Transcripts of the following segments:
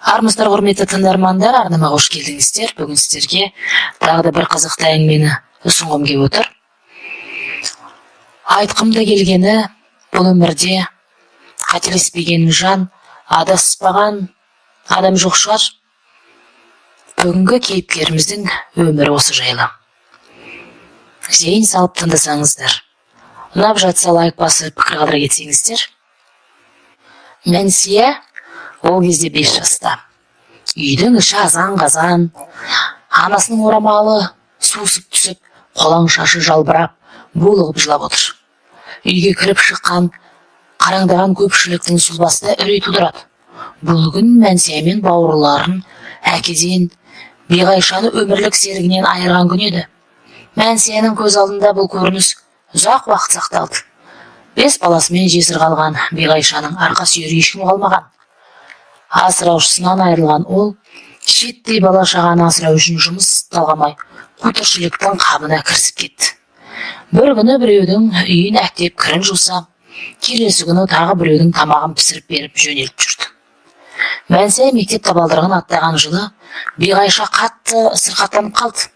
Армысыздар, құрметті тыңдармандар! Арнама қош келдіңіздер. Бүгін сіздерге тағы да бір қызықты әңгімені ұсынғым келіп отыр. Айтқым да келгені, бұл өмірде қателеспеген жан, адаспаған адам жоқ шығар. Бүгінгі кейіпкеріміздің өмірі осы жайлы. Зейін салып тыңдасаңыздар, ұнап жатса, лайк басып, пікір қалдыра кетсеңіздер. Мәнсия ол кезде 5 жаста. Үйдің іші азан қазан. Анасының орамалы сусып түсіп, қолаң шашы жалбырап, булығып жылап отыр. Үйге кіріп шыққан қараңдаған көпшіліктің сұлбасы да үрей тудырады. Бұл күн Мәнсия мен бауырларын әкеден, Биғайшаны өмірлік серігінен айырған күн еді. Мәнсияның көз алдында бұл көрініс ұзақ уақыт сақталды. 5 баласымен жесір қалған Биғайшаның арқа сүйері ешкім қалмаған. Асыраушысынан айырылған ол шеттей бала шағаны асырау үшін жұмыс талғамай, қу тіршіліктің қамына кірісіп кетті. Бір күні біреудің үйін әктеп, кірін жуса, келесі күні тағы біреудің тамағын пісіріп беріп жөнеліп жүрді. Мәнсия мектеп табалдырығын аттаған жылы Биғайша қатты сырқаттанып қалды.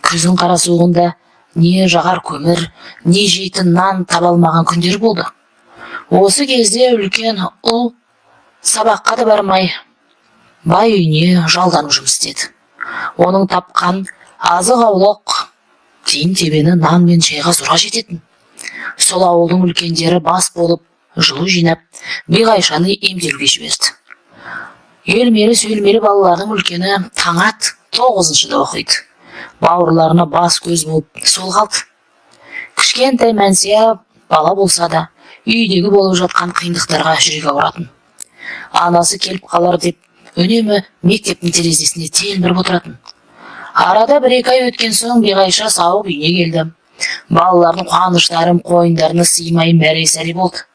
Күздің қара суығында не жағар көмір, не жейтін нан таба алмаған күндер болды. Осы кезде үлкен ұл сабаққа да бармай, бай үйіне жалданып жұмыс істеді. Оның тапқан азық-аулық тиын тебені нан мен шайға зорға жететін. Сол ауылдың үлкендері бас болып, жылу жинап, Биғайшаны емделуге жіберді. Елмелі сүйелмелі балалардың үлкені Таңат 9-да оқиды. Бауырларына бас көз болып сол қалды. Кішкентай Мәнсия бала болса да, үйдегі болып жатқан қиындықтарға жүрегі ауыратын. Анасы келіп қалар деп үнемі мектептің терезесіне телміріп отыратын. Арада 1-2 ай өткен соң Биғайша сауығып үйіне келді. Балалардың қуаныштары қойындарына сыймай, мәре сәре болды.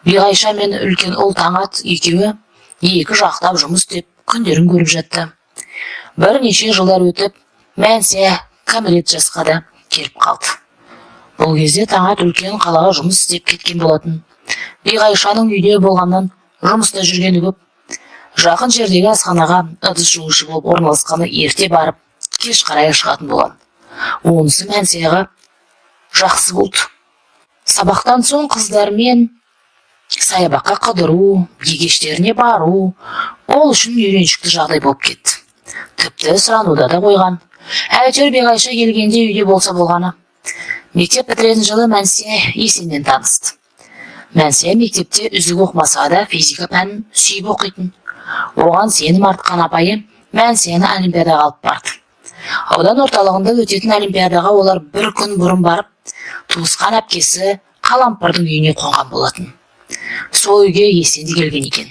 Биғайша мен үлкен ұл Таңат екеуі екі жақтап жұмыс істеп, күндерін көріп жатты. Бірнеше жылдар өтіп, Мәнсия кәмелет жасқа да келіп қалды. Бұл кезде Таңат үлкен қалаға жұмыс істеп кеткен болатын. Биғайшаның үйде болғаннан жұмыста жүргені көп. Жақын жердегі асханаға ыдыс жуушы болып орналасқаны, ерте барып, кеш қарай шығатын болған. Онысы Мәнсияға жақсы болды. Сабақтан соң қыздармен саябаққа қыдыру, егештеріне бару ол үшін үйреншікті жағдай болып кетті. Тіпті сұрануда да қойған. Әйтеуір Биғайша келгенде үйде болса болғаны. Мектеп бітіретін жылы Мәнсия Есенмен танысты. Мәнсия мектепте үздік оқымаса да, физика пәнін сүйіп оқитын. Оған сенім артқан апайы Мәнсияны олимпиадаға алып барды. Аудан орталығында өтетін олимпиадаға олар бір күн бұрын барып, туысқан әпкесі Қалампырдың үйіне қонған болатын. Сол үйге Есен де келген екен.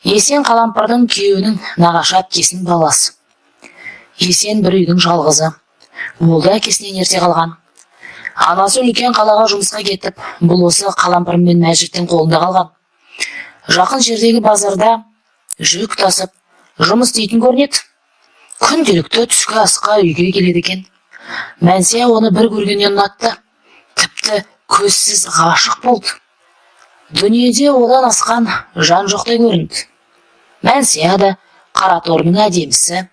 Есен Қалампырдың күйеуінің нағашы әпкесінің баласы. Есен бір үйдің жалғызы. Ол да әкесінен ерте қалған. Анасы үлкен қалаға жұмысқа кетіп, бұл осы Қалампыр мен Мәжиттің қолында қалған. Жақын жердегі базарда жүк тасып, жұмыс істейтін көрінеді. Күнделікті түскі асқа үйге келеді екен. Мәнсия оны бір көргеннен ұнатты. Тіпті көзсіз ғашық болды. Дүниеде одан асқан жан жоқтай көрінді. Мәнсия да қара торының әдемісі.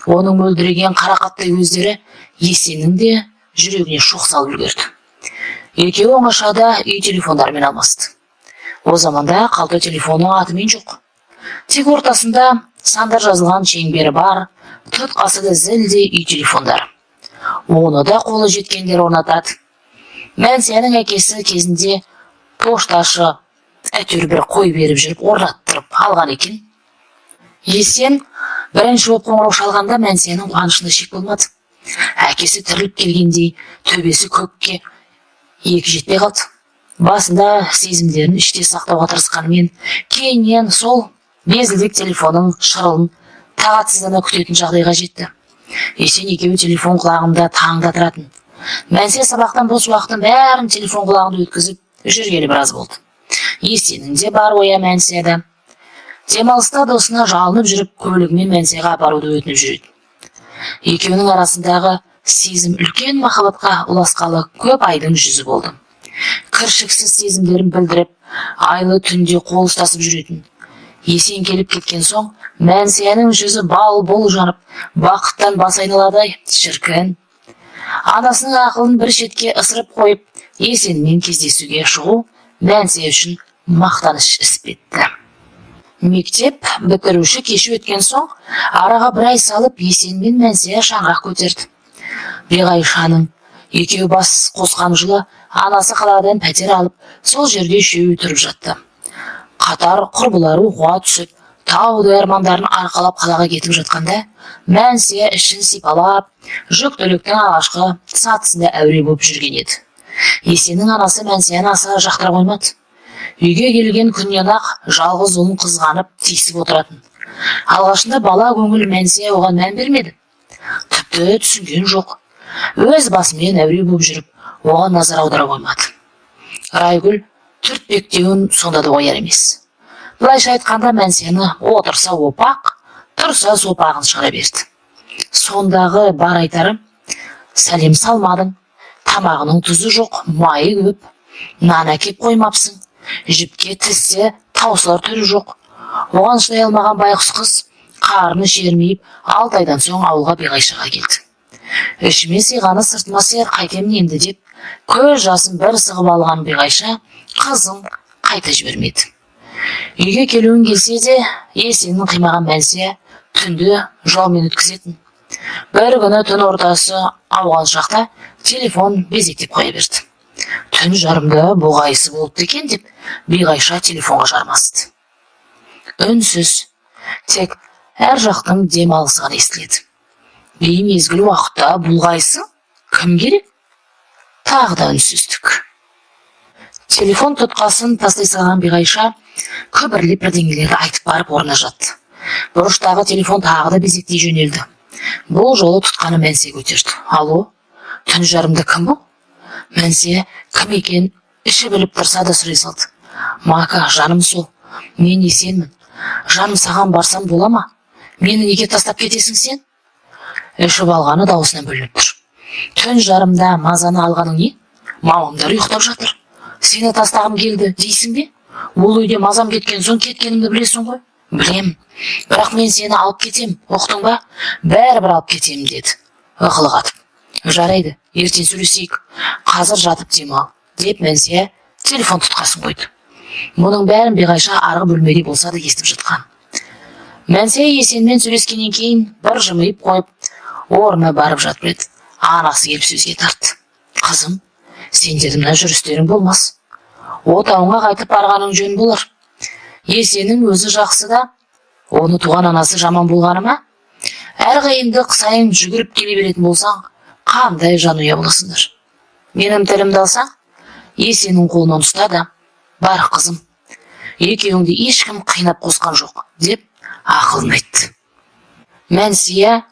Оның мөлдіреген қарақаттай көздері Есеннің де жүрегіне шоқ салып үлгерді. Екеуі оңашада үй телефондарымен алмасты. О заманда қалта телефоны атымен жоқ. Тек ортасында сандар жазылған шеңбері бар, тұтқасы да зілдей үй телефондары. Оны да қолы жеткендер орнатады. Мәнсияның әкесі кезінде пошташы әйтеуір бір қой беріп жүріп орнаттырып алған екен. Есен бірінші болып қоңырау шалғанда Мәнсияның қуанышында шек болмады. Әкесі тіріліп келгендей төбесі көкке екі жетпей қалды. Басында сезімдерін іште сақтауға тырысқанымен, кейіннен сол безілдек телефонның шырылын тағатсыздана күтетін жағдайға жетті. Есен екеуі телефон құлағында таңда тұратын. Мәнсия сабақтан бос уақытын бәрін телефон құлағында өткізіп жүргелі біраз болды. Есеннің де бар ойы Мәнсияда. Демалыста досына жалынып жүріп, көлігімен Мәнсияға апаруды өтініп жүреді. Екеуінің арасындағы сезім үлкен махаббатқа ұласқалы көп айдың жүзі болды. Кіршіксіз сезімдерін білдіріп, айлы түнде қол ұстасып жүретін. Есен келіп кеткен соң Мәнсияның жүзі бал-бұл жанып, бақыттан бас айналадай, шіркін. Анасының ақылын бір шетке ысырып қойып, Есенмен кездесуге шығу Мәнсия үшін мақтаныш іспетті. Мектеп бітіруші кеші өткен соң араға бір ай салып Есен мен Мәнсия шаңырақ көтерді. Биғайшаның екеуі бас қосқан жылы анасы қаладан пәтер алып, сол жерде үшеуі тұрып жатты. Қатар құрбылары оқуға түсіп, таудай армандарын арқалап қалаға кетіп жатқанда, Мәнсия ішін сипалап, жүктіліктің алғашқы сатысында әуре болып жүрген еді. Есеннің анасы Мәнсияны аса жақтыра қоймады. Үйге келген күннен-ақ жалғыз ұлын қызғанып, тиісіп отыратын. Алғашында бала көңіл Мәнсия оған мән бермеді. Тіпті түсінген жоқ. Өз басымен әуре болып жүріп, оған назар аудара қоймады. Райгүл түртпектеуін сонда да ояр емес. Былайша айтқанда, Мәнсияны отырса опақ, тұрса сопағын шығара берді. Сондағы бар айтарым: сәлем салмадың, тамағының тұзы жоқ, майы көп, нан әкеп қоймапсың, жіпке тізсе таусылар түрі жоқ. Оған шыдай алмаған байғұс қыз қарны шермиіп, 6 айдан соң ауылға Биғайшаға келді. Ішіме сыйғаны сыртыма сыяр, қайтемін енді деп, көз жасын бір сығып алған Биғайша қызын қайта жібермеді. Үйге келуін келсе де, Есенін қимаған Мәнсия түнді жолмен өткізетін. Бір күні түн ортасы ауған шақта телефон безектеп қоя берді. Түн жарымда бұғайсы болыпты екен деп Биғайша телефонға жармасты. Үнсіз, тек әр жақтың демалысы ғана естіледі. Беймезгіл уақытта бұлғайсың, кім керек? Тағы да үнсіздік. Телефон тұтқасын тастай салған Биғайша күбірлеп бірдеңелерді айтып барып орнына жатты. Бұрыштағы телефон тағы да безектей жөнелді. Бұл жолы тұтқаны Мәнсия көтерді. Алло, түн жарымда кім бұл? Мәнсия кім екен іші біліп тұрса да сұрай салды. Мака, жаным сол, мен Есенмін. Жаным, саған барсам бола ма? Мені неге тастап кетесің сен? Ішіп алғаны дауысынан білініп тұр. Түн жарымда мазаны алғаның не? Мамамдар ұйықтап жатыр. Сені тастағым келді дейсің бе? Ол үйде мазам кеткен соң кеткенімді білесің ғой. Білем. Бірақ мен сені алып кетем, ұқтың ба? Бәрібір алып кетемін деді. Ықылық атып. Жарайды, ертең сөйлесейік. Қазір жатып демал, деп Мәнсия телефон тұтқасын қойды. Мұның бәрін Биғайша арғы бөлмеде болса да естіп жатқан. Мәнсия Есенмен сөйлескеннен кейін бір жымиып қойып, орнына барып жатып еді. Анасы келіп сөзге тартты. Қызым, сендердің мына жүрістерің болмас. Отауыңа қайтып барғаның жөн болар. Есеннің өзі жақсы да, оны туған анасы жаман болғаны ма? Әр қиындық сайын жүгіріп келе беретін болсаң, қандай жанұя боласыңдар? Менің тілімді алсаң, Есеннің қолынан ұста да, бар қызым, екеуіңді ешкім қинап қосқан жоқ, деп ақылын айтты. Мәнсия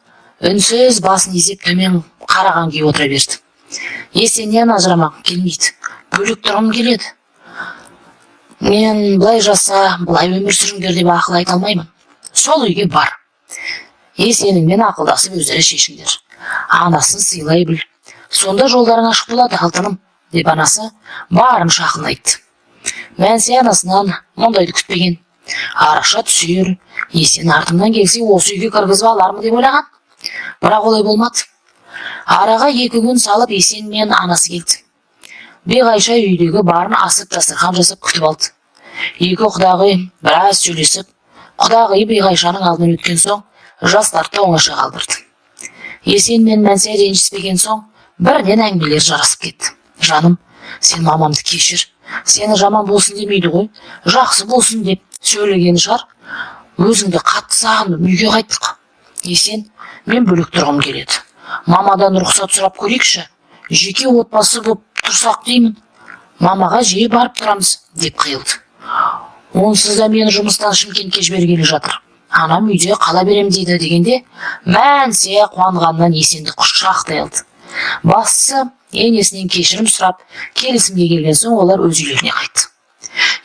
үнсіз басын изеп төмен қараған күйі отыра берді. Есеннен ажырамағым келмейді, бөлек тұрғым келеді. Мен былай жаса, былай өмір сүріңдер деп ақыл айта алмаймын. Сол үйге бар. Есеніңмен ақылдасып өздері шешіңдер. Анасын сыйлай біл. Сонда жолдарың ашық болады, алтыным, деп анасы барынша ақыл айтты. Мәнсия анасынан мұндайды күтпеген. Араша түсер, Есен артымнан келсе осы үйге кіргізіп алармын деп ойлаған. Бірақ олай болмады. Араға 2 күн салып Есен мен анасы келді. Биғайша үйдегі барын асып дастархан жасап күтіп алды. Екі құдағи біраз сөйлесіп, құдағи Биғайшаның алдынан өткен соң жастарды оңаша қалдырды. Есен мен Мәнсия ренжіспеген соң бірден әңгімелер жарасып кетті. Жаным, сен мамамды кешір. Сені жаман болсын демейді ғой, жақсы болсын деп сөйлеген шығар. Өзіңді қатты сағындым, үйге қайттық. Есен, мен бөлек тұрғым келеді. Мамадан рұқсат сұрап көрейікші. Жеке отбасы болып тұрсақ деймін. Мамаға жиі барып тұрамыз, деп қиылды. Онсыз да мені жұмыстан Шымкентке жібергелі жатыр. Анам үйде қала берем дейді дегенде, Мәнсия қуанғаннан Есенді құшақтай алды. Бастысы, енесінен кешірім сұрап, келісімге келген соң олар өз үйлеріне қайтты.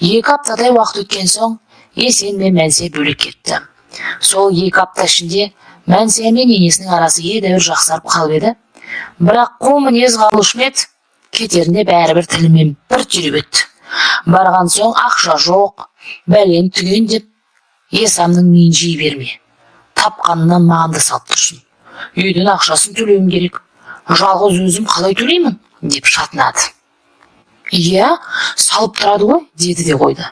2 аптадай уақыт өткен соң Есен мен Мәнсия бөлек кетті. Сол 2 апта ішінде Мәнсия мен енесінің арасы едәуір жақсарып қалып еді. Бірақ қу мінез Ғалышмет кетерінде бәрібір тілімен бір түйреп өтті. Барған соң ақша жоқ, бәлен түген деп Есамның миын жей берме, тапқанынан маған да салып тұрсын, үйдің ақшасын төлеуім керек, жалғыз өзім қалай төлеймін деп шатынады. Иә, салып тұрады ғой, деді де қойды.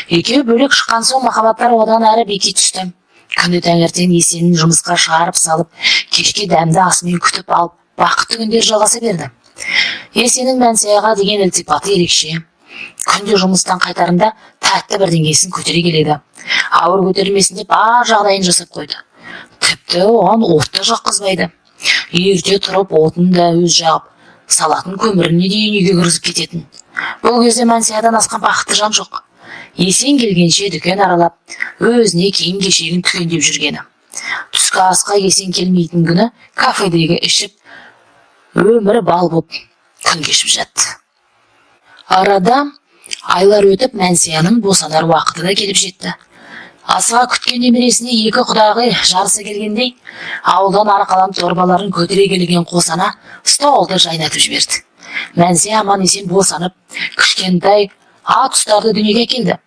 Екеуі бөлек шыққан соң махаббаттары одан әрі беки түсті. Күнде таңертең Есенін жұмысқа шығарып салып, кешке дәмді асымен күтіп алып, бақытты күндер жалғаса берді. Есеннің Мәнсияға деген ілтипаты ерекше. Күнде жұмыстан қайтарында тәтті бірдеңесін көтере келеді. Ауыр көтермесін деп бар жағдайын жасап қойды. Тіпті оған от та жаққызбайды. Ерте тұрып отын да өз жағып, салатын көміріне дейін үйге кіргізіп кететін. Бұл кезде Мәнсиядан асқан бақытты жан жоқ. Есен келгенше дүкен аралап, өзіне киім кешегін түгендеп жүргені. Түскі асқа Есен келмейтін күні кафедегі ішіп, өмірі бал боп күн кешіп жатты. Арада айлар өтіп, Мәнсияның босанар уақыты да келіп жетті. Асыға күткен немересіне екі құдағи жарыса келгендей, ауылдан арқалан торбаларын көтере келген қос ана столды жайнатып жіберді. Мәнсия аман есен босанып, кішкентай ат ұстарды дүниеге әкелді.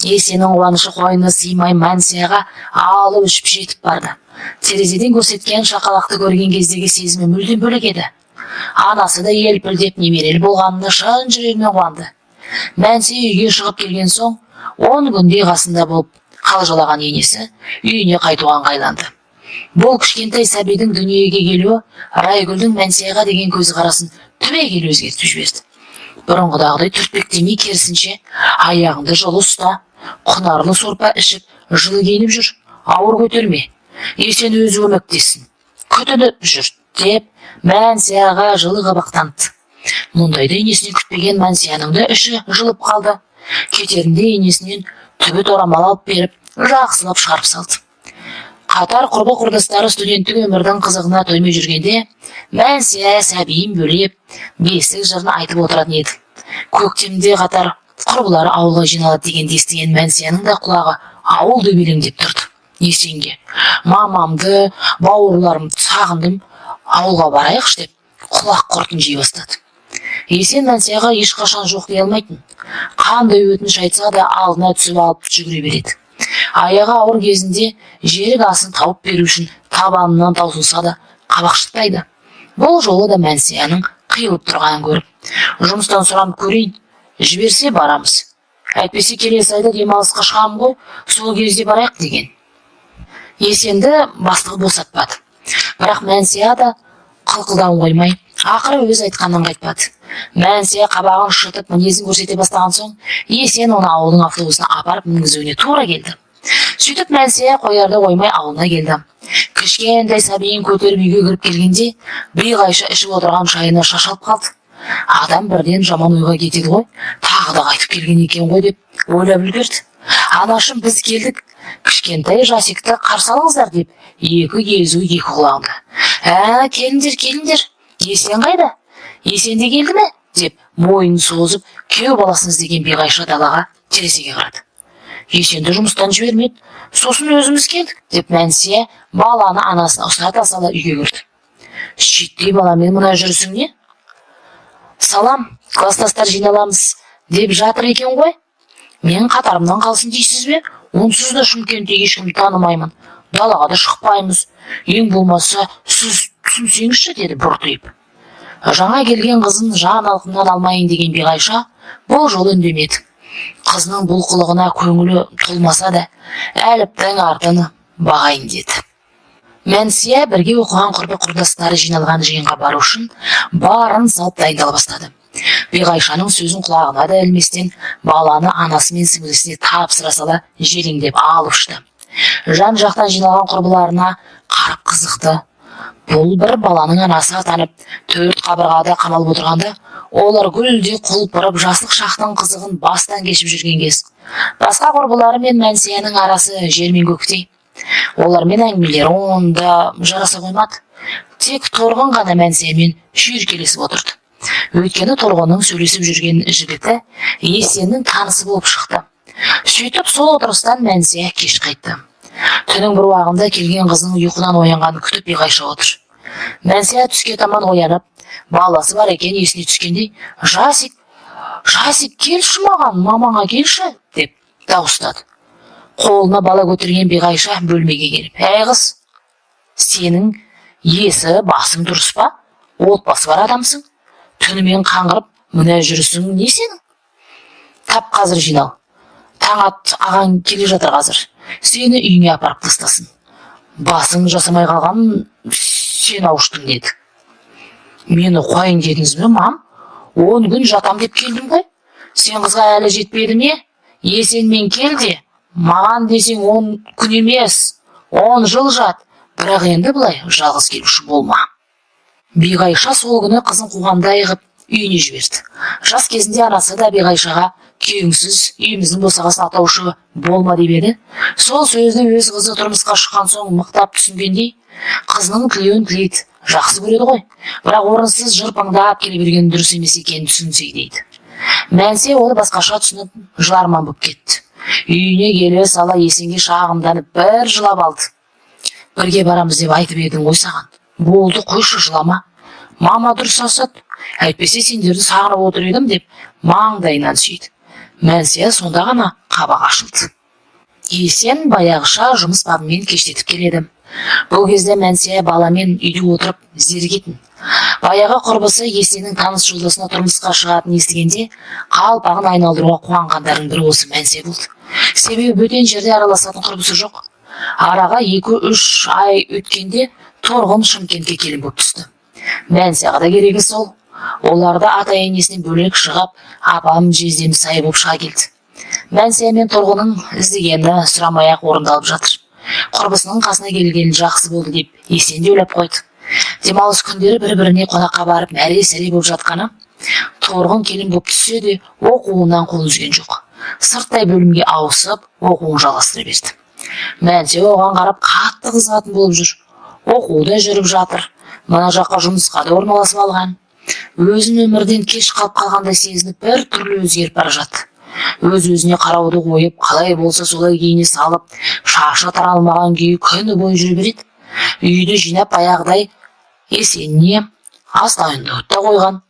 Есеннің қуанышы қойнына сыймай, Мәнсияға алып ұшып жетіп барды. Терезеден көрсеткен шақалақты көрген кездегі сезімі мүлдем бөлек еді. Анасы да елпілдеп немерелі болғанына шын жүрегімен қуанды. Мәнсия үйге шығып келген соң 10 күндей қасында болып қалжалаған енесі үйіне қайтуға ыңғайланды. Бұл кішкентай сәбидің дүниеге келуі Райгүлдің Мәнсияға деген көзқарасын түбегейлі өзгертіп жіберді. Бұрынғыдағыдай түртпектемей, керісінше, аяғыңды жылы ұста, құнарлы сорпа ішіп, жылы киініп жүр, ауыр көтерме, Есен өзі көмектессін, күтініп жүр деп Мәнсияға жылы қабақ танытты. Мұндайды енесінен күтпеген Мәнсияның да іші жылып қалды. Кетерінде енесінен түбіт орамал алып беріп, жақсылап шығарып салды. Қатар құрбы құрдастары студенттік өмірдің қызығына тоймай жүргенде, Мәнсия сәбиін бөлеп, бесік жырын айтып отыратын еді. Көктемде қатар құрбылары ауылға жиналады дегенді естіген Мәнсияның да құлағы ауыл дөбелеңдеп тұрды. Есенге: «Мамамды, бауырларымды сағындым, ауылға барайықшы», – деп құлақ құртын жей бастады. Есен Мәнсияға ешқашан жоқ дей алмайтын. Қандай өтініш айтса да алдына түсіп алып жүгіре береді. Аяғы ауыр кезінде жерік асын тауып беру үшін табанынан таусылса да қабақ шытпайды. Бұл жолы да Мәнсияның қиылып тұрғанын көріп, «Жұмыстан сұранып көрейін, жіберсе барамыз, әйтпесе келесі айда демалысқа шығамын ғой, сол кезде барайық», – деген. Есенді бастығы босатпады. Бірақ Мәнсия да қылқылдауын қоймай, ақыры өз айтқанынан қайтпады. Мәнсия қабағын шытып, мінезін көрсете бастаған соң, Есен оны ауылдың автобусына апарып мінгізуіне тура келді. Сөйтіп Мәнсия қоярда қоймай ауылына келді. Кішкентай сәбиін көтеріп үйге кіріп келгенде, Биғайша ішіп отырған шайына шашалып қалды. Адам бірден жаман ойға кетеді ғой, тағы да қайтып келген екен ғой деп ойлап үлгерді. «Анашым, біз келдік, кішкентай Жасикті қарсы алыңыздар», – деп екі езу екі құлағында. «Ә, келіңдер, келіңдер, Есен қайда? Есен де келді ме?» – деп мойнын созып, күйеу баласын іздеген Биғайша далаға, терезеге қарады. «Есенді жұмыстан жібермеді, сосын өзіміз келдік», – деп Мәнсия баланы анасына ұстата сала үйге кірді. «Шиттей баламен мына жүрісің не? Салам, класстастар жиналамыз деп жатыр екен ғой. Мен қатарымнан қалсын дейсіз бе? Онсыз да Шымкентте ешкімді танымаймын, далаға да шықпаймыз. Ең болмаса сіз түсінсеңізші», – деді бұртиып. Жаңа келген қызын жан алқымнан алмайын деген Биғайша бұл жолы үндемеді. Қызының бұл қылығына көңілі толмаса да, әліптің артын бағайын деді. Мәнсия бірге оқыған құрбы құрдастары жиналған жиынға бару үшін барын салып дайындала бастады. Биғайшаның сөзін құлағына да ілместен, баланы анасы мен сіңлісіне тапсыра сала желеңдеп алып ұшты. Жан жақтан жиналған құрбыларына қарап қызықты. Бұл бір баланың анасы атанып, төрт қабырғада қамалып отырғанда, олар гүлдей құлпырып, жастық шақтың қызығын бастан кешіп жүрген кез. Басқа құрбылары мен Мәнсияның арасы жер мен көктей. Олармен әңгімелері онда жараса қоймады. Тек Торғын ғана Мәнсиямен шүйіркелесіп отырды. Өйткені Торғынның сөйлесіп жүрген жігіті Есеннің танысы болып шықты. Сөйтіп сол отырыстан Мәнсия кеш қайтты. Түннің бір уағында келген қызының ұйқыдан оянғанын күтіп Биғайша отыр. Мәнсия түске таман оянып, баласы бар екен есіне түскендей, «Жасик, Жасик, келші маған, мамаңа келші», – деп дауыстады. Қолына бала көтерген Биғайша бөлмеге келіп: «Әй қыз, сенің есі басың дұрыс па? Отбасы бар адамсың, түнімен қаңғырып мына жүрісің не сенің? Тап қазір жинал, таң ат, ағаң келе жатыр қазір, сені үйіңе апарып тастасын. Басың жасамай қалған сен ауыштың», – деді. «Мені қояйын дедіңіз бе, мам? 10 күн жатам деп келдім ғой. Сен қызға әлі жетпеді ме? Есенмен кел де, маған десең, 10 күн емес, 10 жыл жат, бірақ енді былай жалғыз келуші болма». Биғайша сол күні қызын қуғандай қып үйіне жіберді. Жас кезінде анасы да Биғайшаға «Күйеуіңсіз үйіміздің босағасын атаушы болма» деп еді. Сол сөзді өз қызы тұрмысқа шыққан соң мықтап түсінгендей, қызының тілеуін тілейді, жақсы көреді ғой. Бірақ орынсыз жырпыңдап келе берген дұрыс емес екенін түсінсе дейді. Мәнсе оны басқаша түсініп, жыларман болып кетті. Үйіне келе сала Есенге шағымданып бір жылап алды. «Бірге барамыз деп айтып едің ғой саған». «Болды, қойшы, жылама. Мама дұрыс асады, әйтпесе сендерді сағынып отыр едім», – деп маңдайынан сүйді. Мәнсия сонда ғана қабағы ашылды. Есен баяғыша жұмыс бабымен кештетіп келеді. Бұл кезде Мәнсия баламен үйде отырып зерігетін. Баяғы құрбысы Есеннің таныс жолдасына тұрмысқа шығатынын естігенде, қалпағын айналдыруға қуанғандардың бірі осы Мәнсия болды. Себебі бөтен жерде араласатын құрбысы жоқ. Араға 2-3 ай өткенде Торғын Шымкентке келін болып түсті. Мәнсияға да керегі сол. Олар да ата енесінен бөлек шығып, апам, жездем сай болып шыға келді. Мәнсия мен Торғынның іздегені сұрамай ақ орындалып жатыр. Құрбысының қасына келгені жақсы болды деп Есен де ойлап қойды. Демалыс күндері бір біріне қонаққа барып, мәре сәре болып жатқаны. Торғын келін болып түссе де, оқуынан қол үзген жоқ. Сырттай бөлімге ауысып, оқуын жалғастыра берді. Мәнсе оған қарап қатты қызығатын болып жүр. Оқуда жүріп жатыр, мына жаққа жұмысқа да орналасып алған. Өзін өмірден кеш қалып қалғандай сезініп, бір түрлі өзгеріп бара жатты. Өз өзіне қарауды қойып, қалай болса солай киіне салып, шашы таралмаған күйі күні бойы жүре береді. Үйді жинап, баяғыдай Есеніне ас дайындауды да қойған.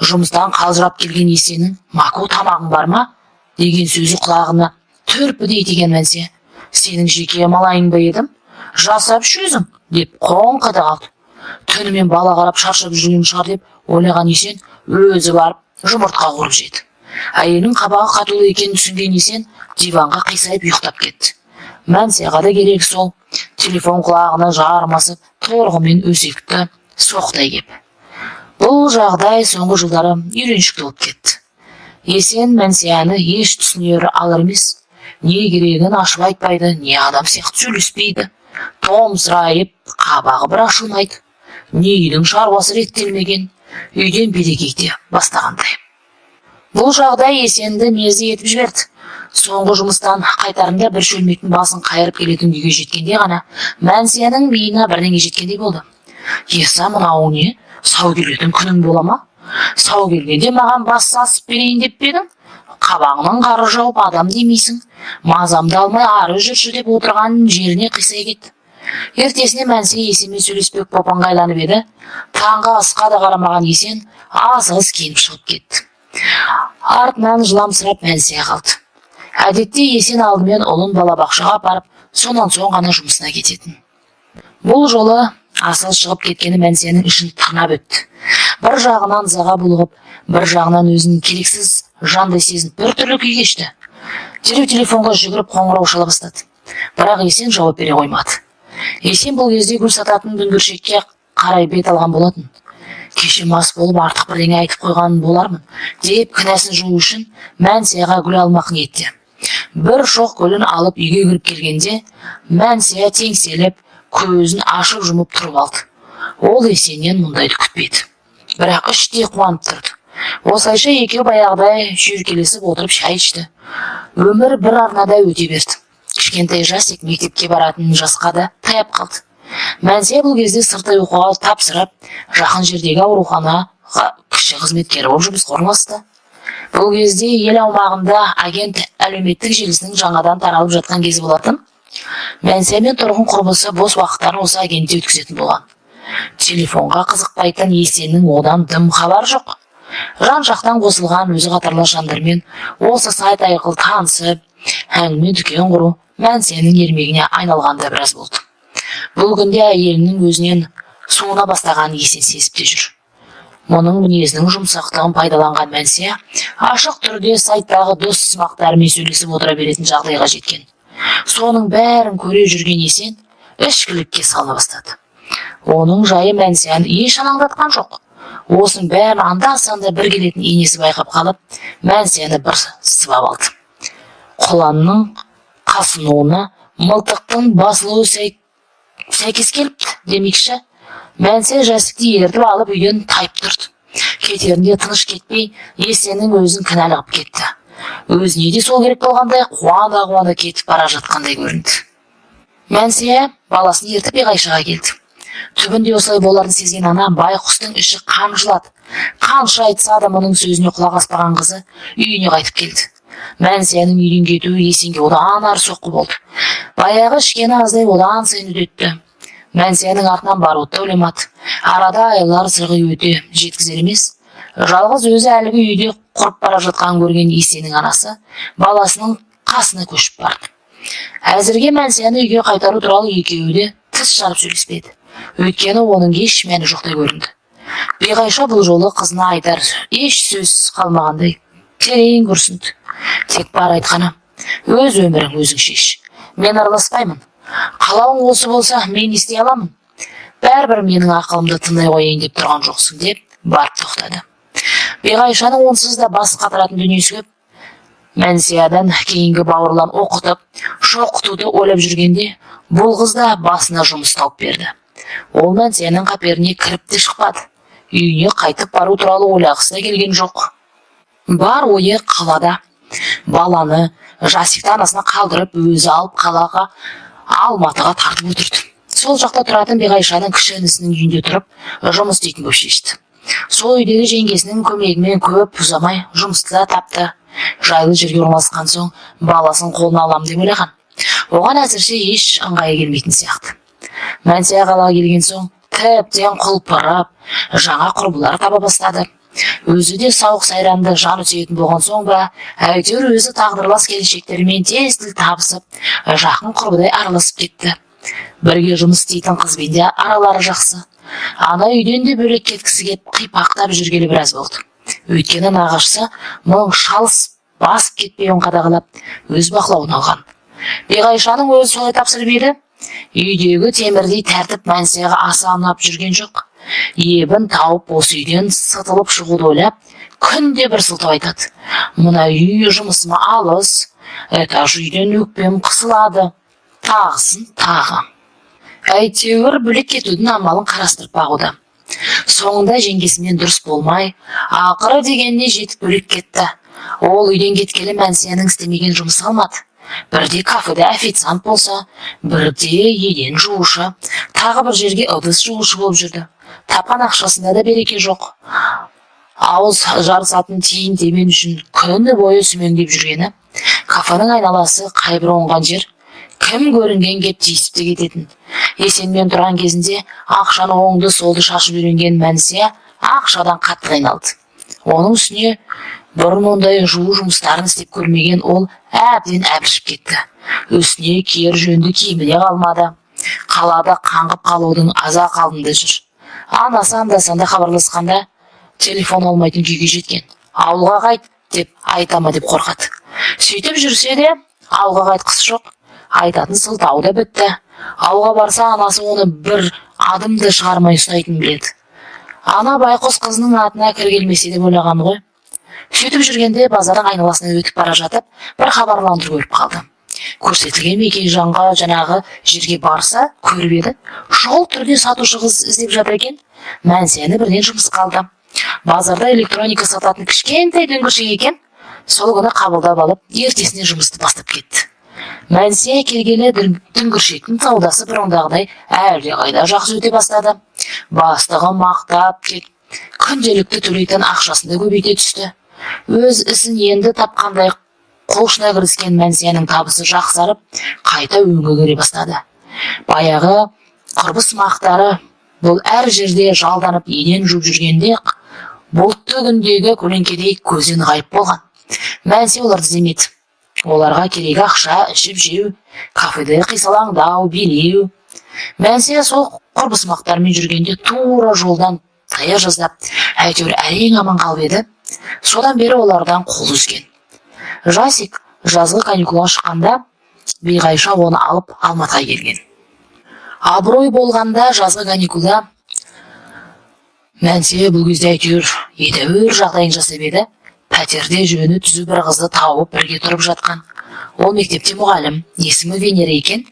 Жұмыстан қалжырап келген Есеннің «Мако, тамағың бар ма?» деген сөзі құлағына түрпідей тиген Мәнсе: «Сенің жеке малайың ба едім? Жасап іш өзің», – деп қоңқ ете қалды. Түнімен бала қарап шаршап жүрген шығар деп ойлаған Есен өзі барып жұмыртқа қуырып жеді. Әйелінің қабағы қатулы екенін түсінген Есен диванға қисайып ұйықтап кетті. Мәнсияға да керек сол. Телефон құлағына жармасып, Торғымен өсекті соқтай кеп. Бұл жағдай соңғы жылдары үйреншікті болып кетті. Есен Мәнсияны еш түсінер алар емес. Не керегін ашып айтпайды, не адам сияқты сөйлеспейді. Томсырайып, қабағы бір ашылмайды. Не үйдің шаруасы реттелмеген, үйден береке кете бастағандай. Бұл жағдай Есенді мезі етіп жіберді. Соңғы жұмыстан қайтарында бір шөлмектің басын қайырып келетін күйге жеткенде ғана Мәнсияның миына бірдеңе жеткендей болды. «Еса, мынауың не? Сау келетін күнің бола ма? Сау келгенде маған бас сасып берейін деп пе едің? Қабағыңнан қары жауып, адам демейсің. Мазамды алмай ары жүрші», – деп отырған жеріне қисая кетті. Ертесіне Мәнсе Есенмен сөйлеспек боп ыңғайланып еді, таңғы асқа да қарамаған Есен асығыс киініп шығып кетті. Артынан жыламсырап Мәнсия қалды. Әдетте Есен алдымен ұлын балабақшаға апарып, сонан соң ғана жұмысына кететін. Бұл жолы асығыс шығып кеткені Мәнсияның ішін тырнап өтті. Бір жағынан ызаға булығып, бір жағынан өзін керексіз жандай сезініп, бір түрлі күй кешті. Дереу телефонға жүгіріп қоңырау шала бастады. Бірақ Есен жауап бере қоймады. Есен бұл кезде гүл сататын дүңгіршекке қарай бет алған болатын. «Кеше мас болып артық бірдеңе айтып қойған болармын», – деп кінәсін жуу үшін Мәнсияға гүл алмақ ниетте. Бір шоқ гүлін алып үйге кіріп келгенде, Мәнсия теңселіп, көзін ашып жұмып тұрып алды. Ол Есеннен мұндайды күтпеді, бірақ іштей қуанып тұрды. Осылайша екеуі баяғыдай шүйіркелесіп отырып шай ішті. Өмір бір арнада өте берді. Кішкентай Жасик мектепке баратын жасқа да таяп қалды. Мәнсия бұл кезде сырттай оқуға тапсырып, жақын жердегі ауруханаға кіші қызметкері болып жұмысқа орналасты. Бұл кезде ел аумағында агент әлеуметтік желісінің жаңадан таралып жатқан кезі болатын. Мәнсия мен Тұрғын құрбысы бос уақыттарын осы агентте өткізетін болған. Телефонға қызықпайтын Есеннің одан дым хабар жоқ. Жан жақтан қосылған өзі қатарлас жандармен осы сайт арқылы танысып, әңгіме дүкен құру Мәнсияның ермегіне айналғанда біраз болды. Бұл күнде әйелінің өзінен суына бастағанын Есен сезіп те жүр. Мұның мінезінің жұмсақтығын пайдаланған Мәнсия ашық түрде сайттағы дос сымақтарымен сөйлесіп отыра беретін жағдайға жеткен. Соның бәрін көре жүрген Есен ішкілікке салына бастады. Оның жайы Мәнсияны еш алаңдатқан жоқ. Осының бәрін анда-санда бір келетін енесі байқап қалып, Мәнсияны бір сыбап алды. Құланның қасынуына мылтықтың басылуы сәйкес келіпті демекші, Мәнсия Жасикті ертіп алып үйден тайып тұрды. Кетерінде тыныш кетпей, Есеннің өзін кінәлі қылып кетті. Өзіне де сол керек болғандай, қуана-қуана кетіп бара жатқандай көрінді. Мәнсия баласын ертіп Биғайшаға келді. Түбінде осылай боларын сезген ана байқұстың іші қан жылады. Қанша айтса да мұның сөзіне құлақ аспаған қызы үйіне қайтып келді. Мәнсияның үйден кетуі Есенге одан ары соққы болды. Баяғы ішкені аздай, одан сайын үдетті. Мәнсияның артынан баруды да ойламады. Арада айлар сырғи өте жеткізер емес. Жалғыз өзі әлгі үйде құрып бара жатқанын көрген Есеннің анасы баласының қасына көшіп барды. Әзірге Мәнсияны үйге қайтару туралы екеуі де тіс жарып сөйлеспеді. Өйткені оның еш мәні жоқтай көрінді. Биғайша бұл жолы қызына айтар еш сөз қалмағандай терең күрсінді. Тек бар айтқаны: «Өз өмірің, өзің шеш. Мен араласпаймын. Қалауың осы болса, мен не істей аламын? Бәрібір менің ақылымды тыңдай қояйын деп тұрған жоқсың», – деп барып тоқтады. Биғайшаның онсыз да бас қатыратын дүниесі көп. Мәнсиядан кейінгі бауырлан оқытып, шоқытуды ойлап жүргенде, бұл қыз да басына жұмыс тауып берді. Ол Мәнсияның қаперіне кіріп те шықпады. Үйіне қайтып бару туралы ойлағысы да келген жоқ. Бар ойы қалада. Баланы, Жасикті анасына қалдырып, өзі алып қалаға, Алматыға тартып отырды. Сол жақта тұратын Биғайшаның кіші інісінің үйінде тұрып, жұмыс істейтін болып шешті. Сол үйдегі жеңгесінің көмегімен көп ұзамай жұмысты да тапты. Жайлы жерге орналасқан соң баласын қолына алам деп ойлаған. Оған әзірше еш ыңғайы келмейтін сияқты. Мәнсия қалаға келген соң тіптен құлпырып, жаңа құрбылар таба бастады. Өзі де сауық сайранды жаны сүйетін болған соң ба, әйтеуір өзі тағдырлас келіншектермен тез тіл табысып, жақын құрбыдай араласып кетті. Бірге жұмыс істейтін қызбен де аралары жақсы. Ана үйден де бөлек кеткісі кеп қипақтап жүргелі біраз болды. Өйткені нағашысы мұның шалыс басып кетпеуін қадағалап, өз бақылауына алған. Биғайшаның өзі солай тапсырып еді. Үйдегі темірдей тәртіп Мәнсияға аса ұнап жүрген жоқ. Ебін тауып осы үйден сытылып шығуды ойлап, күнде бір сылтау айтады. Мына үй жұмысыма алыс, этаж үйден өкпем қысылады. Тағысын тағы. Әйтеуір бөлек кетудің амалын қарастырып бағуда. Соңында жеңгесімен дұрыс болмай, ақыры дегеніне жетіп бөлек кетті. Ол үйден кеткелі Мәнсияның істемеген жұмысы қалмады. Бірде кафеде официант болса, бірде еден жуушы, тағы бір жерге ыдыс жуушы болып жүрді. Тапқан ақшасында да береке жоқ. Ауыз жарысатын тиын тебен үшін күні бойы сүмеңдеп жүргені. Кафенің айналасы қайбір оңған жер, кім көрінген кеп тиісіп те кететін. Есенмен тұрған кезінде ақшаны оңды солды шашып үйренген Мәнсия ақшадан қатты қиналды. Оның үстіне бұрын ондай жуу жұмыстарын істеп көрмеген ол әбден әбіршіп кетті. Үстіне киер жөнді киімі де қалмады. Қалада қаңғып қалудың аз-ақ алдында жүр. Анасы анда-санда хабарласқанда телефон алмайтын күйге жеткен. Ауылға қайт деп айта ма деп қорқады. Сөйтіп жүрсе де ауылға қайтқысы жоқ. Айтатын сылтауы да бітті. Ауылға барса, анасы оны бір адым да шығармай ұстайтынын біледі. Ана байқұс қызының атына кір келмесе деп ойлаған ғой. Сөйтіп жүргенде базардың айналасынан өтіп бара жатып, бір хабарландыру көріп қалды. Көрсетілген мекен-жайға, жаңағы жерге барса, көріп еді. Шұғыл түрде сатушы қыз іздеп жатыр екен. Мәнсияны бірден жұмысқа алды. Базарда электроника сататын кішкентай дүңгіршек екен. Сол күні қабылдап алып, ертесіне жұмысты бастап кетті. Мәнсия келгелі дүңгіршектің саудасы бұрындағыдай әлдеқайда жақсы өте бастады. Бастығы мақтап кет, күнделікті төлейтін ақшасын да көбейте түсті. Өз ісін енді тапқандай құлшына кіріскен Мәнсияның табысы жақсарып, қайта өңі кіре бастады. Баяғы құрбы сымақтары бұл әр жерде жалданып еден жуып жүргенде бұлтты күндегі көлеңкедей көзден ғайып болған. Мәнсия оларды іздемеді. Оларға керегі ақша, ішіп жеу, кафеде қисалаңдау, билеу. Мәнсия сол құрбысымақтармен жүргенде тура жолдан тая жаздап, әйтеуір әрең аман қалып еді. Содан бері олардан қол үзген. Жасик жазғы каникулға шыққанда Биғайша оны алып Алматыға келген. Абырой болғанда, жазғы каникулда Мәнсия бұл кезде әйтеуір едәуір жағдайын жасап еді. Пәтерде жөні түзу бір қызды тауып, бірге тұрып жатқан. Ол мектепте мұғалім, есімі Венера екен.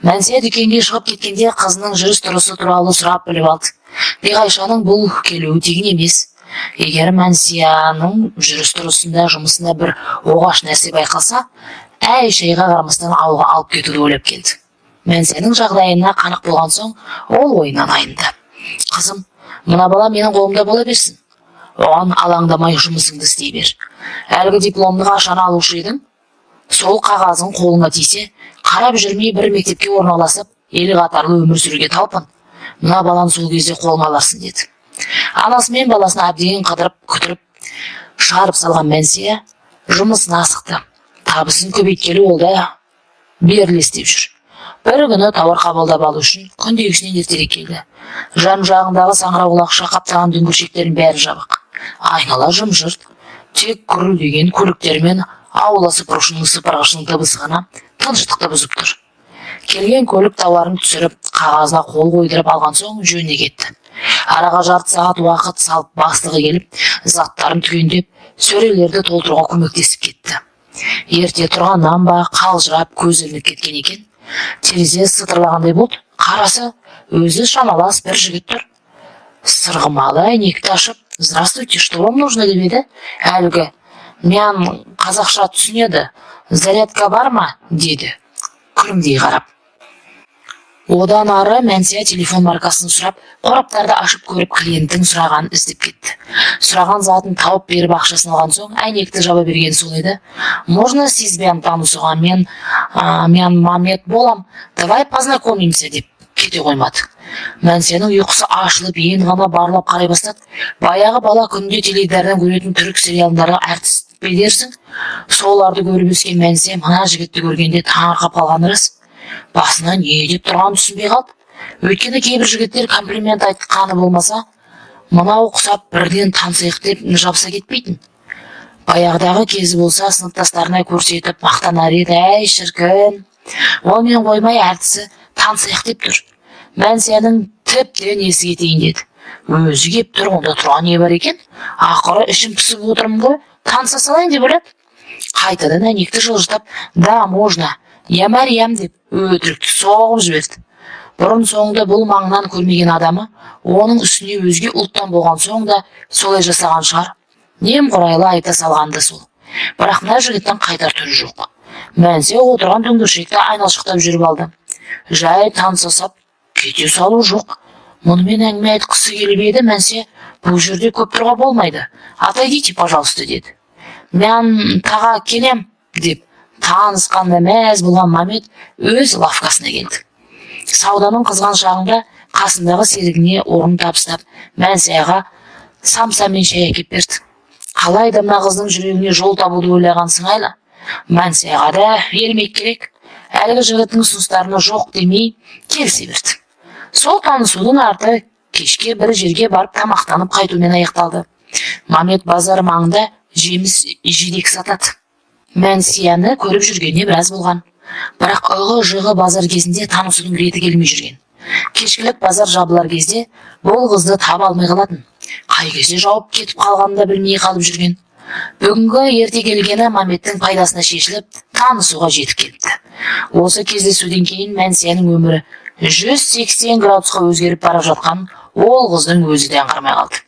Мәнсия дүкенге шығып кеткенде қызының жүріс тұрысы туралы сұрап біліп алды. Биғайшаның бұл келуі тегін емес. Егер Мәнсияның жүріс тұрысында, жұмысында бір оғаш нәрсе байқалса, әй шайға қарамастан ауылға алып кетуді ойлап келді. Мәнсияның жағдайына қанық болған соң, ол ойынан айныды. «Қызым, мына бала менің қолымда бола берсін. Оған алаңдамай, жұмысыңды істей бер. Әлгі дипломды қашан алушы едің? Сол қағазың қолыңа тисе, қарап жүрмей бір мектепке орналасып, ел қатарлы өмір сүруге талпын. Мына баланы сол кезде қолыңа аларсың», — деді. Анасы мен баласын әбден қыдырып күтіріп шығарып салған Мәнсия жұмысына асықты. Табысын көбейткелі ол да беріле істеп жүр. Бір күні тауар қабылдап алу үшін күндегісінен ертерек келді. Жан жағындағы саңырауқұлақша қаптаған дүңгіршектердің бәрі жабық. Айнала жым-жырт. Тек гүрілдеген көліктер мен аула сыпырушының сыпырғышының дыбысы ғана тыныштықты бұзып тұр. Келген көлік тауарын түсіріп, қағазына қол қойдырып алған соң жөніне кетті. Араға жарты сағат уақыт салып бастығы келіп, заттарын түгендеп, сөрелерді толтыруға көмектесіп кетті. Ерте тұрғаннан ба, қалжырап, көзі ілініп кеткен екен. Терезе сытырлағандай болды. Қараса, өзі шамалас бір жігіт тұр. Сырғымалы әйнекті ашып, «Здравствуйте, что вам нужно?» — деп еді, әлгі «Мен қазақша түсінеді, зарядка бар ма?» — деді күлімдей қарап. Одан ары Мәнсия телефон маркасын сұрап, қораптарды ашып көріп, клиенттің сұрағанын іздеп кетті. Сұраған затын тауып беріп, ақшасын алған соң әйнекті жаба берген сол еді: «Можно сізбен танысуға? Мен Мамет болам, давай познакомимся», — деп кете қоймады. Мәнсияның ұйқысы ашылып, енді ғана барлап қарай бастады. Баяғы бала күнінде теледидардан көретін түрік сериалындағы әртіс пе дерсің. Соларды көріп өскен Мәнсия мына жігітті көргенде таңырқап қалғаны рас. Басына не деп тұрғанын түсінбей қалды. Өйткені кейбір жігіттер комплимент айтқаны болмаса, мынау құсап бірден танысайық деп жабыса кетпейтін. Баяғыдағы кезі болса, сыныптастарына көрсетіп мақтанар еді. Әй, шіркін, онымен қоймай әртісі танысайық деп тұр. Мәнсияның тіптен есі кетейін деді. Өзі кеп тұр, онда тұрған не бар екен? Ақыры ішім пысып отырмын ғой, таныса салайын деп ойлады. Қайтадан әйнекті жылжытып, «Да, можно, я Мариям», — деп өтірікті соғып жіберді. Бұрын соңды бұл маңнан көрмеген адамы, оның үстіне өзге ұлттан болған соң да солай жасаған шығар. Немқұрайлы айта салғанды сол. Бірақ мына жігіттің қайтар түрі жоқ. Мәнсия отырған дүңгіршекті айналшықтап жүріп алды. Жай таныса сап кете салу жоқ. Мұнымен әңгіме айтқысы келіп еді, Мәнсия «Бұл жерде көп тұруға болмайды, отойдите, пожалуйста», — деді. «Мен таға келем», — деп танысқанда мәз болған Мамет өз лавкасына келді. Сауданың қызған шағында қасындағы серігіне орын табыстап, Мәнсияға самса мен шай әкеп берді. Қалай да мына қыздың жүрегіне жол табуды ойлаған сыңайлы. Мәнсияға да ермек керек. Әлгі жігіттің ұсыныстарына жоқ демей келісе берді. Сол танысудың арты кешке бір жерге барып тамақтанып қайтумен аяқталды. Мамет базар маңында жеміс жидек сатады. Мәнсияны көріп жүргеніне біраз болған. Бірақ ығы жығы базар кезінде танысудың реті келмей жүрген. Кешкілік базар жабылар кезде бұл қызды таба алмай қалатын. Қай кезде жауып кетіп қалғанын да білмей қалып жүрген. Бүгінгі ерте келгені Маметтің пайдасына шешіліп, танысуға жетіп келіпті. Осы кездесуден кейін Мәнсияның өмірі 180 градусқа өзгеріп бара жатқанын ол қыздың өзі де аңғармай қалды.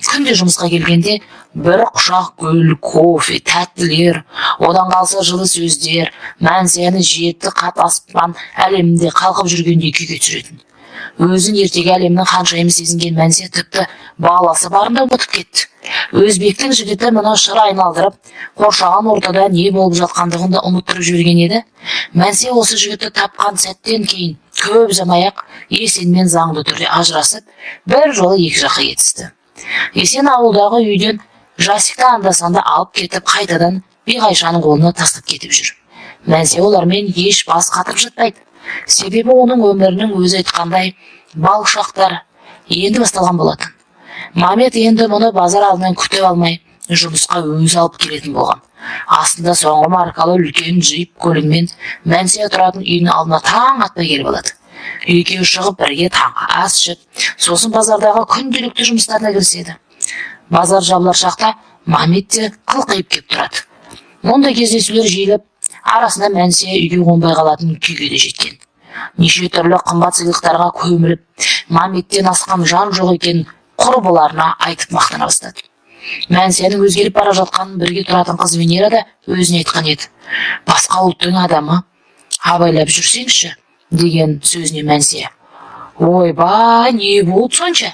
Күнде жұмысқа келгенде бір құшақ гүл, кофе, тәттілер, одан қалса жылы сөздер Мәнсияны жеті қат аспан әлемінде қалқып жүргендей күйге түсіретін. Өзін ертегі әлемнің ханшайымы сезінген Мәнсия тіпті баласы барын да ұмытып кетті. Өзбектің жігіті мұны шыр айналдырып, қоршаған ортада не болып жатқандығын да ұмыттырып жіберген еді. Мәнсия осы жігітті тапқан сәттен кейін көп ұзамай ақ Есенмен заңды түрде ажырасып, бір жолы екі жаққа кетісті. Есен ауылдағы үйден Жасикті анда санда алып кетіп, қайтадан Биғайшаның қолына тастап кетіп жүр. Мәнсия олармен еш бас қатырып жатпайды. Себебі оның өмірінің, өзі айтқандай, бал шақтары енді басталған болатын. Мамет енді мұны базар алдынан күтіп алмай, жұмысқа өзі алып келетін болған. Астында соңғы маркалы үлкен джип көлігімен Мәнсия тұратын үйдің алдына таң атпай келіп алады. Екеуі шығып, бірге таңғы ас ішіп, сосын базардағы күнделікті жұмыстарына кіріседі. Базар жабылар шақта Мамет те қылқиып кеп тұрады. Мұндай кездесулер жиілеп, арасында Мәнсия үйге қонбай қалатын күйге де жеткен. Неше түрлі қымбат сыйлықтарға көміліп, Маметтен асқан жан жоқ екенін құрбыларына айтып мақтана бастады. Мәнсияның өзгеріп бара жатқанын бірге тұратын қыз Венера да өзіне айтқан еді. «Басқа ұлттың адамы, абайлап жүрсеңші», – деген сөзіне Мәнсия: «Ойбай, не болды сонша,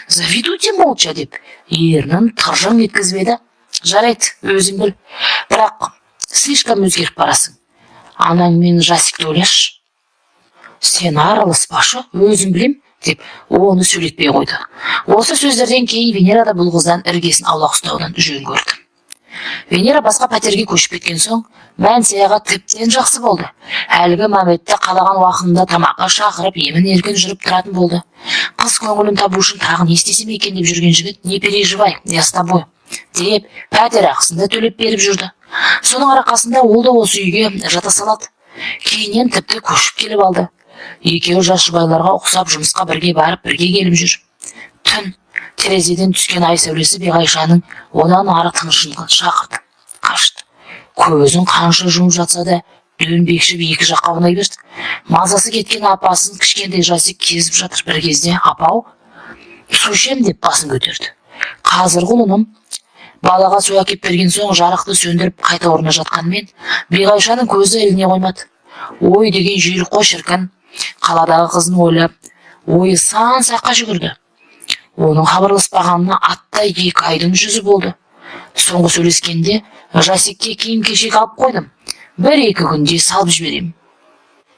завидуйте молча», – деп ернін тыржың еткізіп еді, «Жарайды, өзің біл, бірақ слишком өзгеріп барасың. Анаң мен Жасикті ойлашы». «Сен араласпашы, өзім білем», – деп оны сөйлетпей қойды. Осы сөздерден кейін Венера да бұл қыздан іргесін аулақ ұстаудан жөн көрді. Венера басқа пәтерге көшіп кеткен соң, Мәнсияға тіптен жақсы болды. Әлгі Мәметті қалаған уақытында тамаққа шақырып, емін еркін жүріп тұратын болды. Қыз көңілін табу үшін тағы не істесем екен деп жүрген жігіт: «Не переживай, я с тобой», – деп пәтер ақысын да төлеп беріп жүрді. Соның арқасында ол да осы үйге жата салады. Кейіннен тіпті көшіп келіп алды. Екеуі жас жұбайларға ұқсап жұмысқа бірге барып, бірге келіп жүр. Түн. Терезеден түскен ай сәулесі Биғайшаның одан ары тынышын шақырды, қашты. Көзін қанша жұмып жатса да, дөңбекшіп екі жаққа аунай берді. Мазасы кеткен апасын кішкентай Жасик кезіп жатыр. Бір кезде: «Апау, су ішем», – деп басын көтерді. «Қазір, құлыным». Балаға су әкеп берген соң, жарықты сөндіріп, қайта орнына жатқанымен, Биғайшаның көзі іліне қоймады. Ой деген жүйрік қой, шіркін. Қаладағы қызын ойлап, ойы сан саққа жүгірді. Оның хабарласпағанына аттай 2 айдың жүзі болды. Соңғы сөйлескенде: «Жасикке киім кешек алып қойдым, бір екі күнде салып жіберем,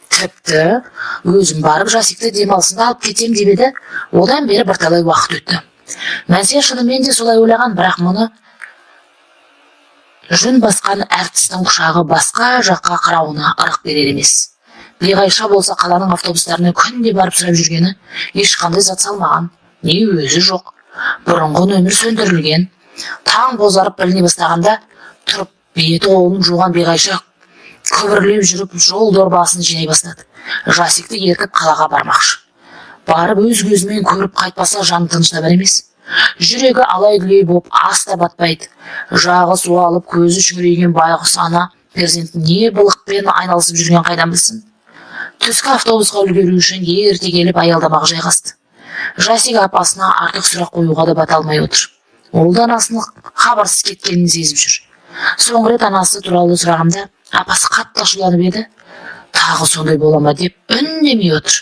тіпті өзім барып Жасикті демалысында алып кетем», – деп еді. Одан бері бірталай уақыт өтті. Мәнсия шынымен де солай ойлаған, бірақ мұны жүн басқан әртістің құшағы басқа жаққа қарауына ырық берер емес. Биғайша болса, қаланың автобустарына күнде барып сұрап жүргені, ешқандай зат салмаған, не өзі жоқ. Бұрынғы нөмір сөндірілген. Таң бозарып біліне бастағанда тұрып, беті қолын жуған Биғайша күбірлеп жүріп жол дорбасын жинай бастады. Жасикті ертіп қалаға бармақшы. Барып өз көзімен көріп қайтпаса, жаны тыныш табар емес. Жүрегі алай дүлей боп, ас та батпайды. Жағы суалып, көзі шүңірейген байғұс ана перзентін не былықпен айналысып жүрген қайдан білсін? Түскі автобусқа үлгеру үшін ерте келіп, аялдамаға жайғасты. Жасик апасына артық сұрақ қоюға да бата алмай отыр. Ол да анасының хабарсыз кеткенін сезіп жүр. Соңғы рет анасы туралы сұрағанда, апасы қатты ашуланып еді, тағы сондай бола ма деп үндемей отыр.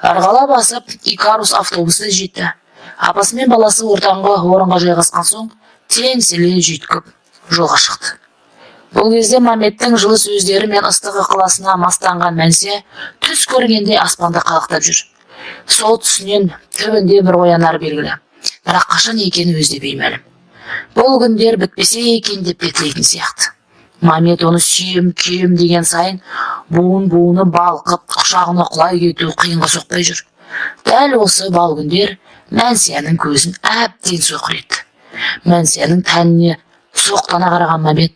Ырғала басып Икарус автобусы жетті. Апасы мен баласы ортаңғы орынға жайғасқан соң, теңселе жүйткіп жолға шықты. Бұл кезде Маметтің жылы сөздері мен ыстық ықыласына мастанған Мәнсия түс көргендей аспанда қалықтап жүр. Сол түсінен түбінде бір оянары белгілі, бірақ қашан екені өзі де беймәлім. Бұл күндер бітпесе екен деп те тілейтін сияқты. Мамет оны сүйем, күйем деген сайын буын буыны балқып, құшағына құлай кету қиынға соқпай жүр. Дәл осы бал күндер Мәнсияның көзін әбден соқыр етті. Мәнсияның тәніне соқтана қараған Мамет: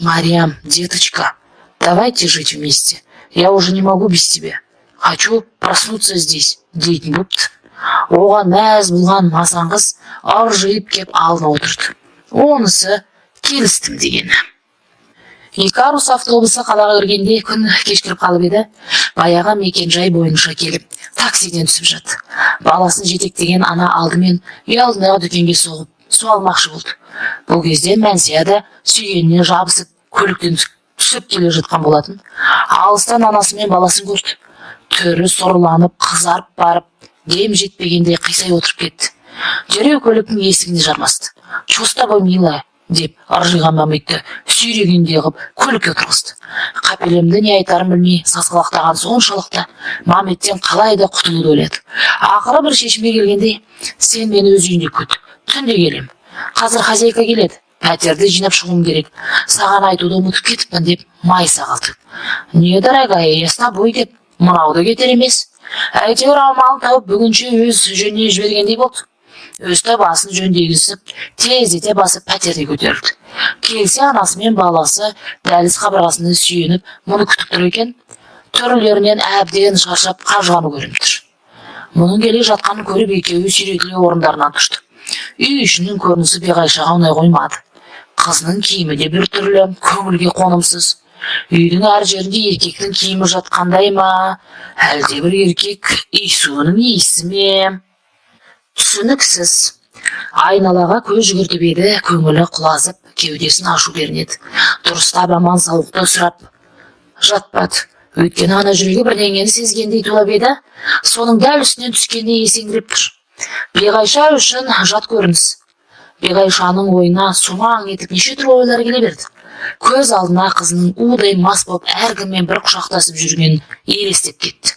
«Мариам, деточка, давайте жить вместе. Я уже не могу без тебя. Хочу проснуться здесь», – дейтін бопты. Оған мәз болған масан қыз ыржиып кеп алдына отырды. Онысы келістім дегені. Икарус автобусы қалаға кіргенде күн кешкіріп қалып еді. Баяғы мекен-жай бойынша келіп, таксиден түсіп жатты. Баласын жетектеген ана алдымен үй алдындағы дүкенге соғып, су алмақшы болды. Бұл кезде Мәнсия да сүйгеніне жабысып, көліктен түсіп келе жатқан болатын. Алыстан анасы мен баласын көрді. Түрі сұрланып, қызарып барып, дем жетпегендей қисай отырып кетті. Дереу көліктің есігіне жармасты. «Че с тобой, милая?» – деп ыржиған Мәметті сүйрегендей қып көлікке отырғызды. Қапелімде не айтарын білмей сасқалақтаған соншалықты, Маметтен қалай да құтылуды ойлады. Ақыры бір шешімге келгендей: «Сен мені өз үйінде күт, түнде келем. Қазір хозяйка келеді. Пәтерді жинап шығуым керек, саған айтуды ұмытып кетіппін, деп майыса қалды. Не, дорогая, я с тобой, деп мынау да кетер емес. Әйтеуір амалын тауып, бүгінше өз жөніне жібергендей болды. Үсті басын жөндегізіп, тездете басып, пәтерге көтерілді. Келсе, анасы мен баласы дәліз қабырғасына сүйеніп, мұны күтіп тұр екен. Түрлерінен әбден шаршап, қажығаны көрініп тұр. Мұның келе жатқанын көріп, екеуі сүйретіле орындарынан тұрды. Үй ішінің көрінісі Биғайшаға ұнай қоймады. Қызының киімі де біртүрлі, көңілге қонымсыз. Үйдің әр жерінде еркектің киімі жатқандай ма, әлде бір еркек иісуінің иісі ме, түсініксіз. Айналаға көз жүгіртіп еді, көңілі құлазып, кеудесін ашу кернеді. Дұрыстап аман саулықты сұрап жатпады, өйткені ана жүрегі бірдеңені сезгендей тулап еді, соның дәл үстінен түскендей есеңгіреп тұр. Биғайша үшін жат көрініс. Биғайшаның ойына сумаң етіп неше түрлі ойлар келе берді. Көз алдына қызының удай мас болып, әркіммен бір құшақтасып жүргенін елестеп кетті.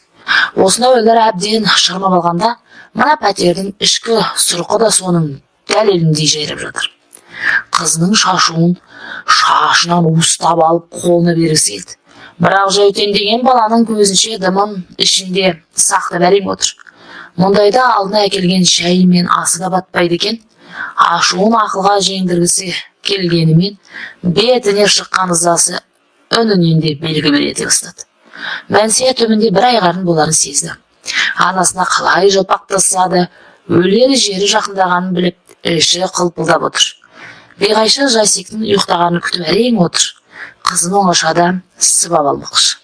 Осындай ойлар әбден шырмап алғанда, мына пәтердің ішкі сұрқы да соның дәлеліндей жайрап жатыр. Қызының шашуын шашынан уыстап алып, қолына бергісі келді. Бірақ жәутеңдеген баланың көзінше дымын ішінде сақтап әрең отыр. Мұндайда алдына әкелген шайы мен асы да батпайды екен. Ашуын ақылға жеңдіргісі келгенімен, бетіне шыққан ызасы үнінен де белгі бере бастады. Мәнсия түбінде бір айғарын боларын сезді. Анасына қалай жалпақтасса да, өлер жері жақындағанын біліп, іші қылпылдап отыр. Биғайша Жасиктің ұйықтағанын күтіп әрең отыр. Қызын оңашада сыбап алмақшы.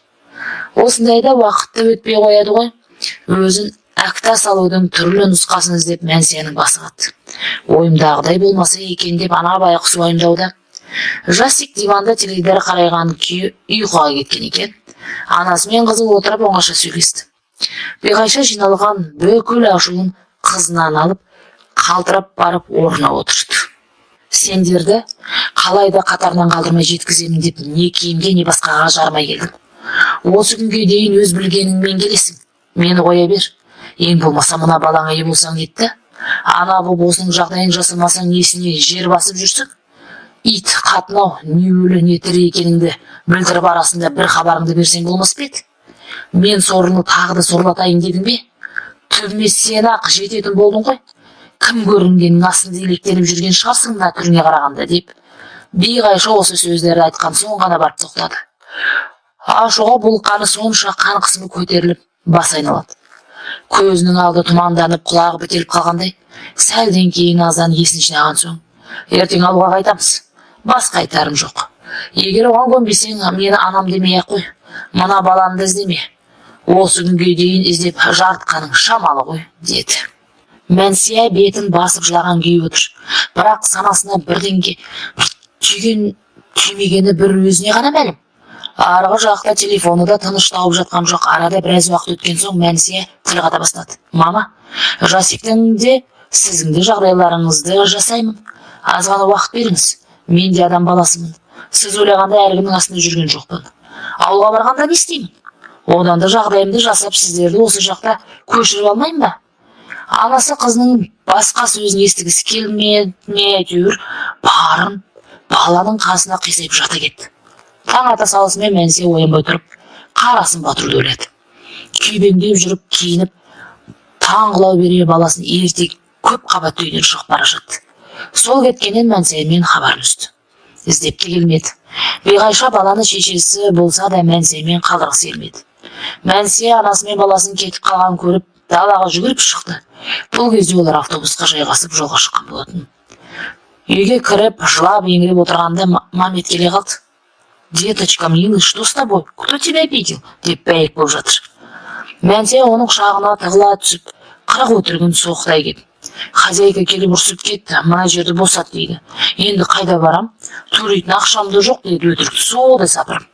Осындайда уақытты өтпей қояды ғой. Өзін әкта салудың түрлі нұсқасын іздеп, Мәнсияның басы қатты. Ойымдағыдай болмаса екен деп, ана байғұс уайымдауда. Жасик диванда теледидар қарайған күйі ұйқыға кеткен екен. Анасы мен қызы отырып оңаша сөйлесті. Биғайша жиналған бүкіл ашуын қызынан алып, қалтырап барып орнына отырды. Сендерді қалай да қатарынан қалдырмай жеткіземін деп, не киімге, не басқаға жарымай келдім. Осы күнге дейін өз білгеніңмен келесің. Мені қоя бер, ең болмаса мына балаңа ие болсаң нетті? Ана боп осының жағдайын жасамасаң, несіне жер басып жүрсің? Ит қатын ау, не өлі, не тірі екеніңді білдіріп, арасында бір хабарыңды берсең болмас па еді? Мен сорлыны тағы да сорлатайын дедің бе? Түбіме сен ақ жететін болдың ғой. Кім көрінгеннің астында електеніп жүрген шығарсың мына түріңе қарағанда, деп Биғайша осы сөздерді айтқан соң ғана барып тоқтады. Ашуға булыққаны сонша, қан қысымы көтеріліп, бас айналады. Көзінің алды тұманданып, құлағы бітеліп қалғандай. Сәлден кейін азан есін жинаған соң: «Ертең ауылға қайтамыз, басқа айтарым жоқ. Егер оған көнбесең, мені анам демей ақ қой. Мына баланы да іздеме, осы күнге дейін іздеп жарытқаның шамалы ғой», — деді. Мәнсия бетін басып жылаған күйі отыр. Бірақ санасына бірдеңе бір түйген түймегені бір өзіне ғана мәлім. Арғы жақта телефоны да тыныш тауып жатқан жоқ. Арада біраз уақыт өткен соң Мәнсия тіл қата бастады: «Мама, Жасиктің де, сіздің де жағдайларыңызды жасаймын. Аз ғана уақыт беріңіз. Мен де адам баласымын, сіз ойлағандай әркімнің астында жүрген жоқпын. Ауылға барғанда не істеймін? Одан да жағдайымды жасап, сіздерді осы жақта көшіріп алмаймын ба?» Анасы қызының басқа сөзін естігісі келмеді ме, әйтеуір барын баланың қасына қисайып жата кетті. Таң ата салысымен Мәнсия оянбай тұрып, қарасын батыруды ойлады. Күйбеңдеп жүріп киініп, таң қылау бере баласын ерте көп қабатты үйден шығып бара жатты. Сол кеткеннен Мәнсиямен хабарын үзді, іздеп те келмеді. Биғайша баланы шешесі болса да Мәнсиямен қалдырғысы келмеді. Мәнсия анасы мен баласының кетіп қалғанын көріп, далаға жүгіріп шықты. Бұл кезде олар автобусқа жайғасып, жолға шыққан болатын. Үйге кіріп, жылап еңіреп отырғанда Мамет келе қалды. «Деточка, милый, что с тобой? Кто тебя обидел?» — деп бәйек болып жатыр. Мәнсия оның құшағына тығыла түсіп, қырық өтірігін соқтай кеп: «Хозяйка келіп ұрсып кетті, мына жерді босат дейді. Енді қайда барам? Төлейтін ақшам да жоқ», — деді өтірікті солдай сапырып.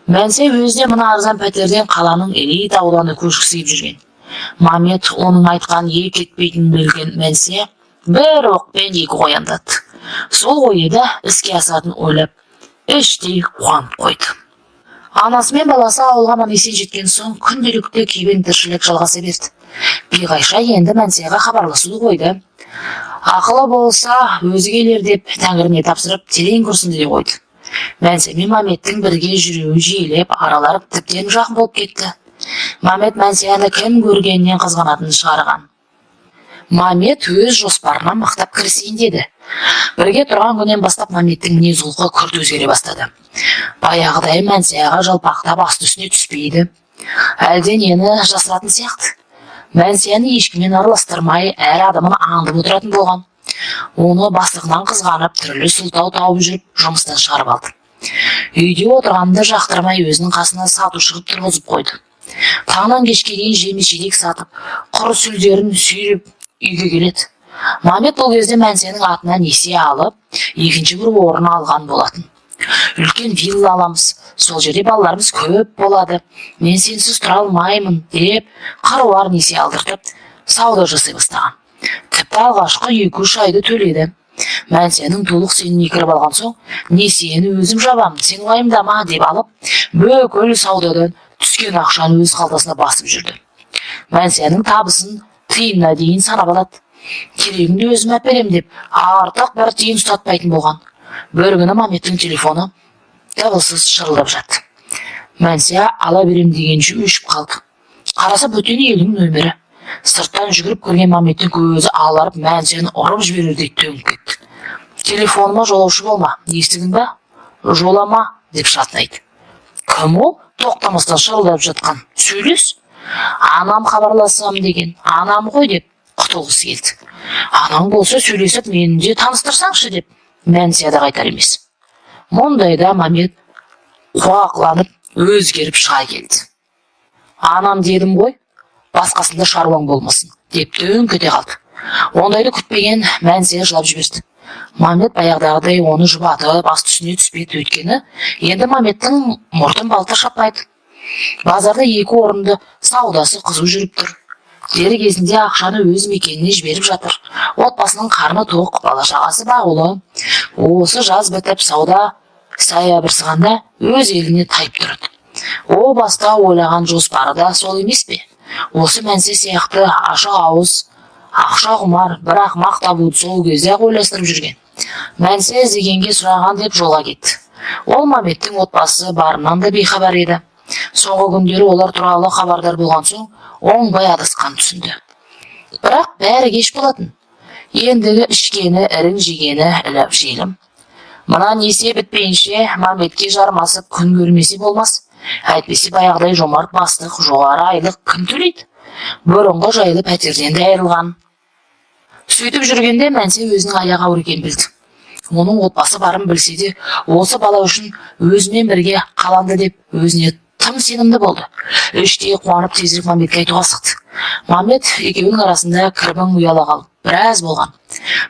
Мәнсия өзіне мына арзан пәтерден қаланың элита ауданына көшкісі келіп жүрген. Мамет оның айтқан екі етпейтінін білген Мәнсия бір оқпен екі қояндатты. Сол ойы да іске асатын ойлап, іштей қуанып қойды. Анасы мен баласы ауылға аман есен жеткен соң, күнделікті күйбең тіршілік жалғаса берді. Биғайша енді Мәнсияға хабарласуды қойды. Ақылы болса, өзі келер деп тәңіріне тапсырып, терең күрсінді де қойды. Мәнсия мен Маметтің бірге жүруі жиілеп, аралары тіптен жақын болып кетті. Мамет Мәнсияны кім көргеннен қызғанатынын шығарған. Мамет өз жоспарына мықтап кірісейін деді. Бірге тұрған күннен бастап Маметтің мінез құлқы күрт өзгере бастады. Баяғыдай Мәнсияға жалпақтап асты үстіне түспейді. Әлде нені жасыратын сияқты. Мәнсияны ешкіммен араластырмай, әр адымын аңдып отыратын болған. Оны бастығынан қызғанып, түрлі сылтау тауып жүріп, жұмыстан шығарып алды. Үйде отырғанды жақтырмай, өзінің қасына сатушы қылып тұрғызып қойды. Таңнан кешке дейін жеміс жидек сатып, құр сүлдерін сүйреп үйге келеді. Мамет бұл кезде Мәнсияның атына несие алып, екінші бір орын алған болатын. Үлкен вилла аламыз, сол жерде балаларымыз көп болады, мен сенсіз тұра алмаймын деп қыруар несие алдыртып, сауда жасай бастаған. Тіпті алғашқы 2-3 айды төледі. Мәнсияның толық сеніміне кіріп алған соң, несиені өзім жабамын, сен уайымдама деп алып, бүкіл саудадан түскен ақшаны өз қалтасына басып жүрді. Мәнсияның табысын тиынына дейін санап алады. Керегіңді өзім әперем деп артық бір тиын ұстатпайтын болған. Бір күні Маметтің телефоны дабылсыз шырылдап жатты. Мәнсия ала берем дегенше өшіп қалды. Қараса, бөтен елдің нөмірі. Сырттан жүгіріп көрген Маметтің көзі аларып, Мәнсияны ұрып жіберердей төніп кетті. Телефоныма жолаушы болма, естідің ба? Жолама, деп шатынайды. Кім ол? Тоқтамастан шырылдап жатқан. Сөйлес. Анам хабарласам деген, анам ғой деп құтылғысы келді. Анаң болса, сөйлесіп, мені де таныстырсаңшы деп Мәнсия да қайтар емес. Мұндайда Мамет қуақыланып, өзгеріп шыға келді. Анам дедім ғой, басқасында шаруаң болмасын деп дөңк ете қалды. Ондайды күтпеген Мәнсия жылап жіберді. Мамет баяғыдағыдай оны жұбатып, асты үстіне түспеді, өйткені енді Маметтің мұртын балта шаппайды. Базарда екі орынды саудасы қызу жүріп тұр. Дер кезінде ақшаны өз мекеніне жіберіп жатыр. Отбасының қарны тоқ, бала шағасы бағулы. Осы жаз бітіп, сауда саябырсығанда өз еліне тайып тұрады. О баста ойлаған жоспары да сол емес пе? Осы Мәнсе сияқты ашық ауыз, ақша құмар бір ақымақ табуды сол кезде ақ ойластырып жүрген. Мәнсе іздегенге сұраған деп жолға кетті. Ол Маметтің отбасы барынан да бейхабар еді. Соңғы күндері олар туралы хабардар болған соң, оңбай адасқанын түсінді. Бірақ бәрі кеш болатын. Ендігі ішкені, ірің жегені іліп желім. Мына несие бітпейінше Маметке жармасып күн көрмесе болмас. Әйтпесе баяғыдай жомарт бастық, жоғары айлық кім төлейді? Бұрынғы жайлы пәтерден де айырылған. Сөйтіп жүргенде Мәнсе өзінің аяғы ауыр екенін білді. Оның отбасы барын білсе де, осы бала үшін өзімен бірге қаланды деп өзіне тым сенімді болды. Іштей қуанып, тезірек Маметке айтуға асықты. Мамет екеуінің арасында кірбің ұялағалы біраз болған.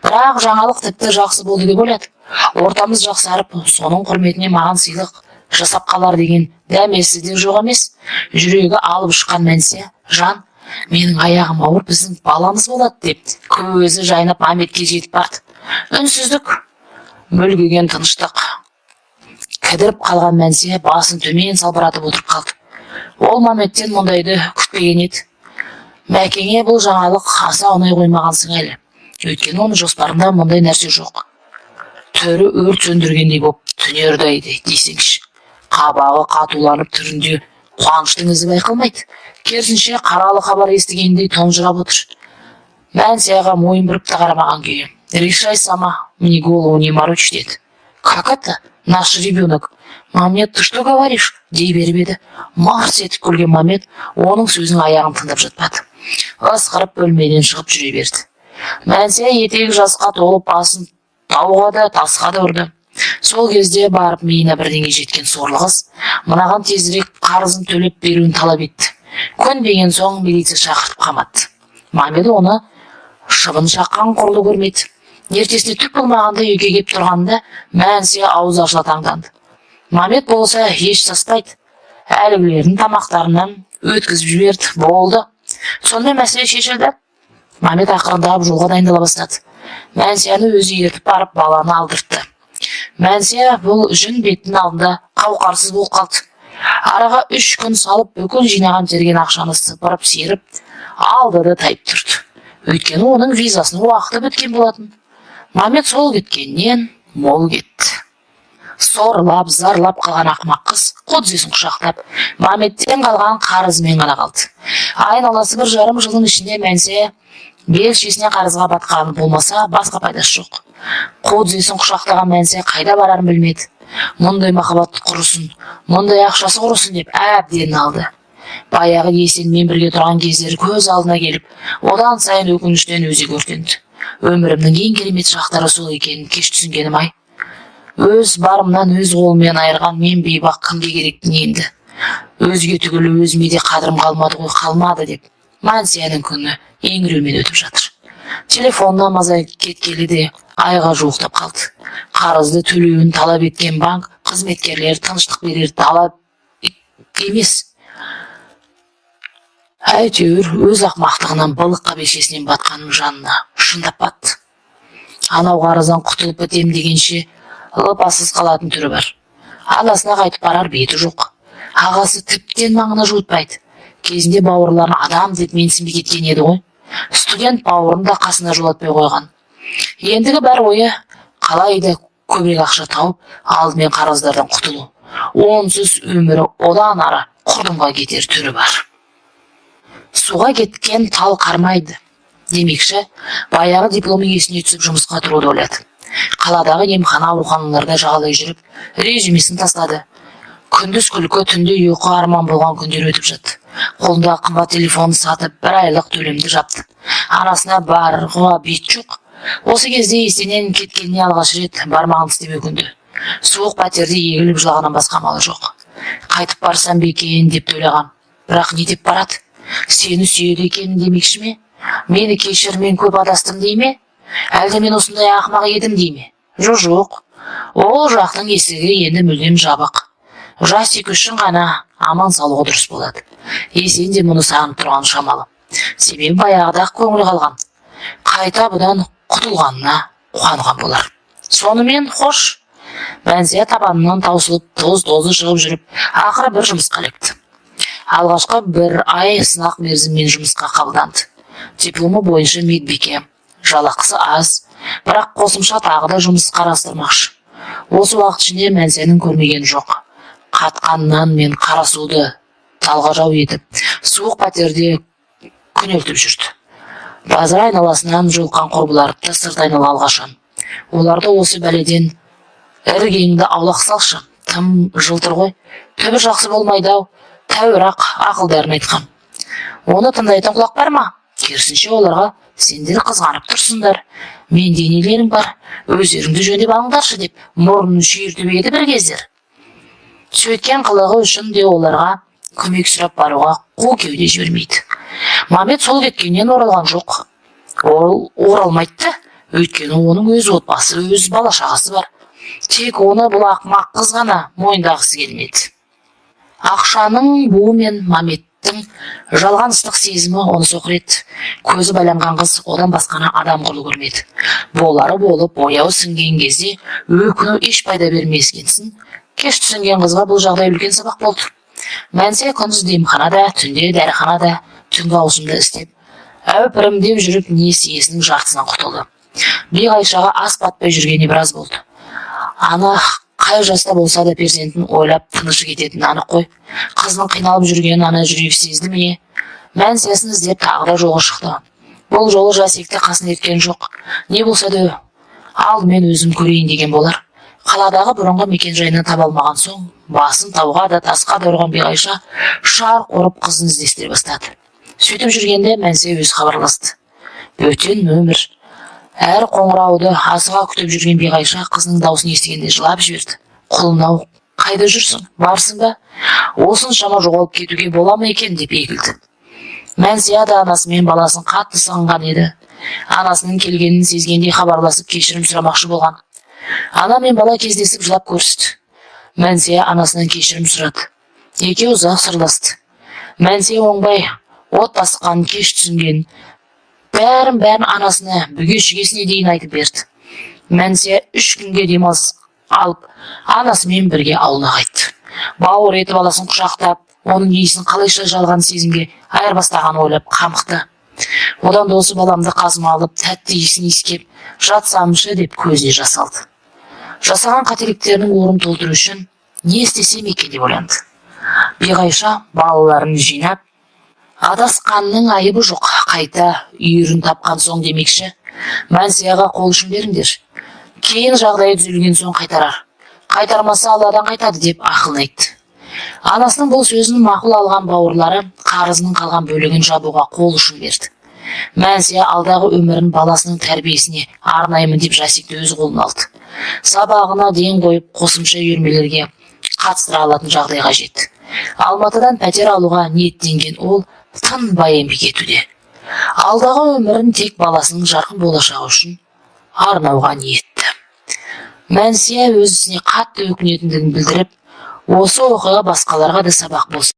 Бірақ жаңалық тіпті жақсы болды деп ойлады. Ортамыз жақсарып, соның құрметіне маған сыйлық жасап қалар деген дәмесі де жоқ емес. Жүрегі алып ұшқан Мәнсе, жан, менің аяғым ауыр, біздің баламыз болады деп көзі жайнап Маметке жетіп барды. Үнсіздік, мүлгіген тыныштық. Кідіріп қалған Мәнсе басын төмен салбыратып отырып қалды. Ол Маметтен мұндайды күтпеген еді. Мәкеңе бұл жаңалық аса ұнай қоймаған сыңайлы. Өйткені оның жоспарында мұндай нәрсе жоқ. Түрі өрт сөндіргендей боп түнерді десеңші. Қабағы қатуланып, түрінде қуаныштың ізі байқалмайды. Керісінше, қаралы хабар естігендей тұнжырап отыр. Мәнсияға мойын бұрып та қарамаған күйі. Решай сама, мне голову не морочь деді. Как это? Наш ребенок. Мамет, ты что говоришь? Дей беріп еді. Мырс етіп күлген Мамет оның сөзінің аяғын тыңдап жатпады. Ысқырып бөлмеден шығып жүре берді. Мәнсия етегі жасқа толып, басын тауға да, тасқа да ұрды. Сол кезде барып миына бірдеңе жеткен сорлы қыз мынаған тезірек қарызын төлеп беруін талап етті. Көнбеген соң милиция шақыртып қаматты. Мамед оны шыбын шаққан құрлы көрмеді. Ертесіне түк болмағанда үйге келіп тұрғанда Мәнсия аузы ашыла таңданды. Мамед болса еш саспайды. Әлгілердің тамақтарынан өткізіп жіберді. Болды. Сонымен мәселе шешілді. Мамед ақырындап жолға дайындала бастады. Мәнсияны өзі ертіп барып баланы алдыртты. Мәнсия бұл жүн беттің алдында қауқарсыз болып қалды. Араға 3 күн салып, бүкіл жинаған терген ақшаны сыпырып серіп алды да тайып тұрды. Өйткені оның визасының уақыты біткен болатын. Мамет сол кеткеннен мол кетті. Сорлап, зарлап қалған ақымақ қыз қу тізесін құшақтап, Маметтен қалған қарызымен ғана қалды. Айналасы 1,5 жылдың ішінде Мәнсия бел шешесіне қарызға батқаны болмаса, басқа пайдасы жоқ. Қу тізесін құшақтаған Мәнсия қайда барарын білмеді. Мұндай махаббат құрысын, мұндай ақшасы құрысын деп әбден алды. Баяғы Есенмен бірге тұрған кездері көз алдына келіп, одан сайын өкініштен өзегі өртенді. Өмірімнің ең керемет шақтары сол екенін кеш түсінгенім ай. Өз барымнан өз қолыммен айырған мен бейбақ кімге керекпін енді? Өзге түгілі өзіме де қадірім қалмады ғой, қалмады деп Мәнсияның күні еңіреумен өтіп жатыр. Телефонына маза кеткелі де айға жуықтап қалды. Қарызды төлеуін талап еткен банк қызметкерлері тыныштық берер талап емес. Әйтеуір өз ақмақтығынан былыққа белшесінен батқаным жанына шындап батты. Анау қарыздан құтылып бітем дегенше лыпасыз қалатын түрі бар. Анасына қайтып барар беті жоқ. Ағасы тіптен маңына жуытпайды. Кезінде бауырларын адам деп менсінбей кеткен еді ғой. Студент бауырын да қасына жолатпай қойған. Ендігі бар ойы қалай да көбірек ақша тауып, алдымен қарыздардан құтылу. Онсыз өмірі одан ары құрдымға кетер түрі бар. Суға кеткен тал қармайды демекші, баяғы дипломы есіне түсіп, жұмысқа тұруды ойлады. Қаладағы емхана, ауруханаларда жағалай жүріп, резюмесін тастады. Күндіз күлкі, түнде ұйқы арман болған күндер өтіп жатты. Қолындағы қымбат телефонын сатып, бір айлық төлемді жапты. Анасына баруға бет жоқ. Осы кезде Есеннен кеткеніне алғаш рет бармағын тістеп өкінді. Суық пәтерде егіліп жылағаннан басқа амалы жоқ. Қайтып барсам ба екен деп те ойлаған. Бірақ не деп барады? Сені сүйеді екен демекші ме? Мені кешір, мен көп адастым дей ме? Әлде мен осындай ақымақ едім дей ме? Жоқ, жоқ. Ол жақтың есігі енді мүлдем жабық. Жасик үшін ғана аман салуға дұрыс болады. Есен де мұны сағынып тұрған шамалы. Себебі баяғыда ақ көңілі қалған. Қайта бұдан құтылғанына қуанған болар. Сонымен қош. Мәнсия табанынан таусылып, тоз-тозы шығып жүріп, ақыры бір жұмысқа ілікті. Алғашқы бір ай сынақ мерзіммен жұмысқа қабылданды. Дипломы бойынша медбике. Жалақысы аз, бірақ қосымша тағы да жұмыс қарастырмақшы. Осы уақыт ішінде Мәнсияның көрмегені жоқ. Қатқан нан мен қара суды талғажау етіп, суық пәтерде күнелтіп жүрді. Базар айналасынан жолыққан құрбылары да сырт айнала алғашан. Оларды осы бәледен іргеңді аулақ салшы, тым жылтыр ғой, түбі жақсы болмайды ау, тәуір-ақ ақылдарын айтқан. Оны тыңдайтын құлақ бар ма? Керісінше оларға сендер қызғанып тұрсыңдар, менде нелерің бар, өздеріңді жөндеп алыңдаршы деп мұрнын шүйіртіп еді бір кездер. Сөйткен қылығы үшін де оларға көмек сұрап баруға қу кеуде жібермейді. Мамет сол кеткеннен оралған жоқ. Ол оралмайды да, өйткені оның өз отбасы, өз бала шағасы бар. Тек оны бұл ақымақ қыз ғана мойындағысы келмеді. Ақшаның буы мен Маметтің жалған ыстық сезімі оны соқыр етті. Көзі байланған қыз одан басқаны адам құрлы көрмеді. Болары болып, бояуы сіңген кезде өкіну еш пайда бермескенсін, кеш түсінген қызға бұл жағдай үлкен сабақ болды. Мәнсия күндіз емханада, түнде дәріханада, түнгі ауысымда істеп, әупірімдеп жүріп несиесінің жартысынан құтылды. Биғайшаға ас батпай жүргеніне біраз болды. Ана қай жаста болса да перзентін ойлап тынышы кететіні анық қой. Қызының қиналып жүргенін ана жүрегі сезді ме? Мәнсиясын іздеп тағы да жолға шықты. Бұл жолы Жасикті қасына ерткен жоқ. Не болса да алдымен өзім көрейін деген болар. Қаладағы бұрынғы мекен-жайынан таба алмаған соң, басын тауға да тасқа да ұрған Биғайша шарқ ұрып қызын іздестіре бастады. Сөйтіп жүргенде Мәнсия өзі хабарласты. Бөтен нөмір. Әр қоңырауды асыға күтіп жүрген Биғайша қызының даусын естігенде жылап жіберді. Құлын-ау, қайда жүрсің? Барсың ба? Осыншама жоғалып кетуге бола ма екен деп егілді. Мәнсия да анасы мен баласын қатты сағынған еді. Анасының келгенін сезгендей хабарласып кешірім сұрамақшы болған. Ана мен бала кездесіп жылап көрісті. Мәнсия анасынан кешірім сұрады. Екеуі ұзақ сырласты. Мәнсия оңбай от басқанын кеш түсінген, бәрін анасына бүге шігесіне дейін айтып берді. Мәнсия 3 күнге демалыс алып, анасымен бірге ауылына қайтты. Бауыр еті баласын құшақтап, оның иісін қалайша жалған сезімге айырбастағанын ойлап қамықты. Одан да осы баламды қасыма алып, тәтті иісін иіскеп жатсамшы деп көзіне жас алды. Жасаған қателіктерінің орнын толтыру үшін не істесем екен деп ойланды. Биғайша балаларын жинап, адасқанның айыбы жоқ, қайта үйірін тапқан соң демекші, Мәнсияға қол ұшын беріңдер. Кейін жағдайы түзелген соң қайтарар. Қайтармаса, Алладан қайтады деп ақылын айтты. Анасының бұл сөзін мақұл алған бауырлары қарызының қалған бөлігін жабуға қол ұшын берді. Мәнсия алдағы өмірін баласының тәрбиесіне арнаймын деп Жасикті өз қолына алды. Сабағына ден қойып, қосымша үйірмелерге қатыстыра алатын жағдайға жетті. Алматыдан пәтер алуға ниеттенген ол тынбай еңбек етуде. Алдағы өмірін тек баласының жарқын болашағы үшін арнауға ниетті. Мәнсия өз ісіне қатты өкінетіндігін білдіріп, осы оқиға басқаларға да сабақ болсын.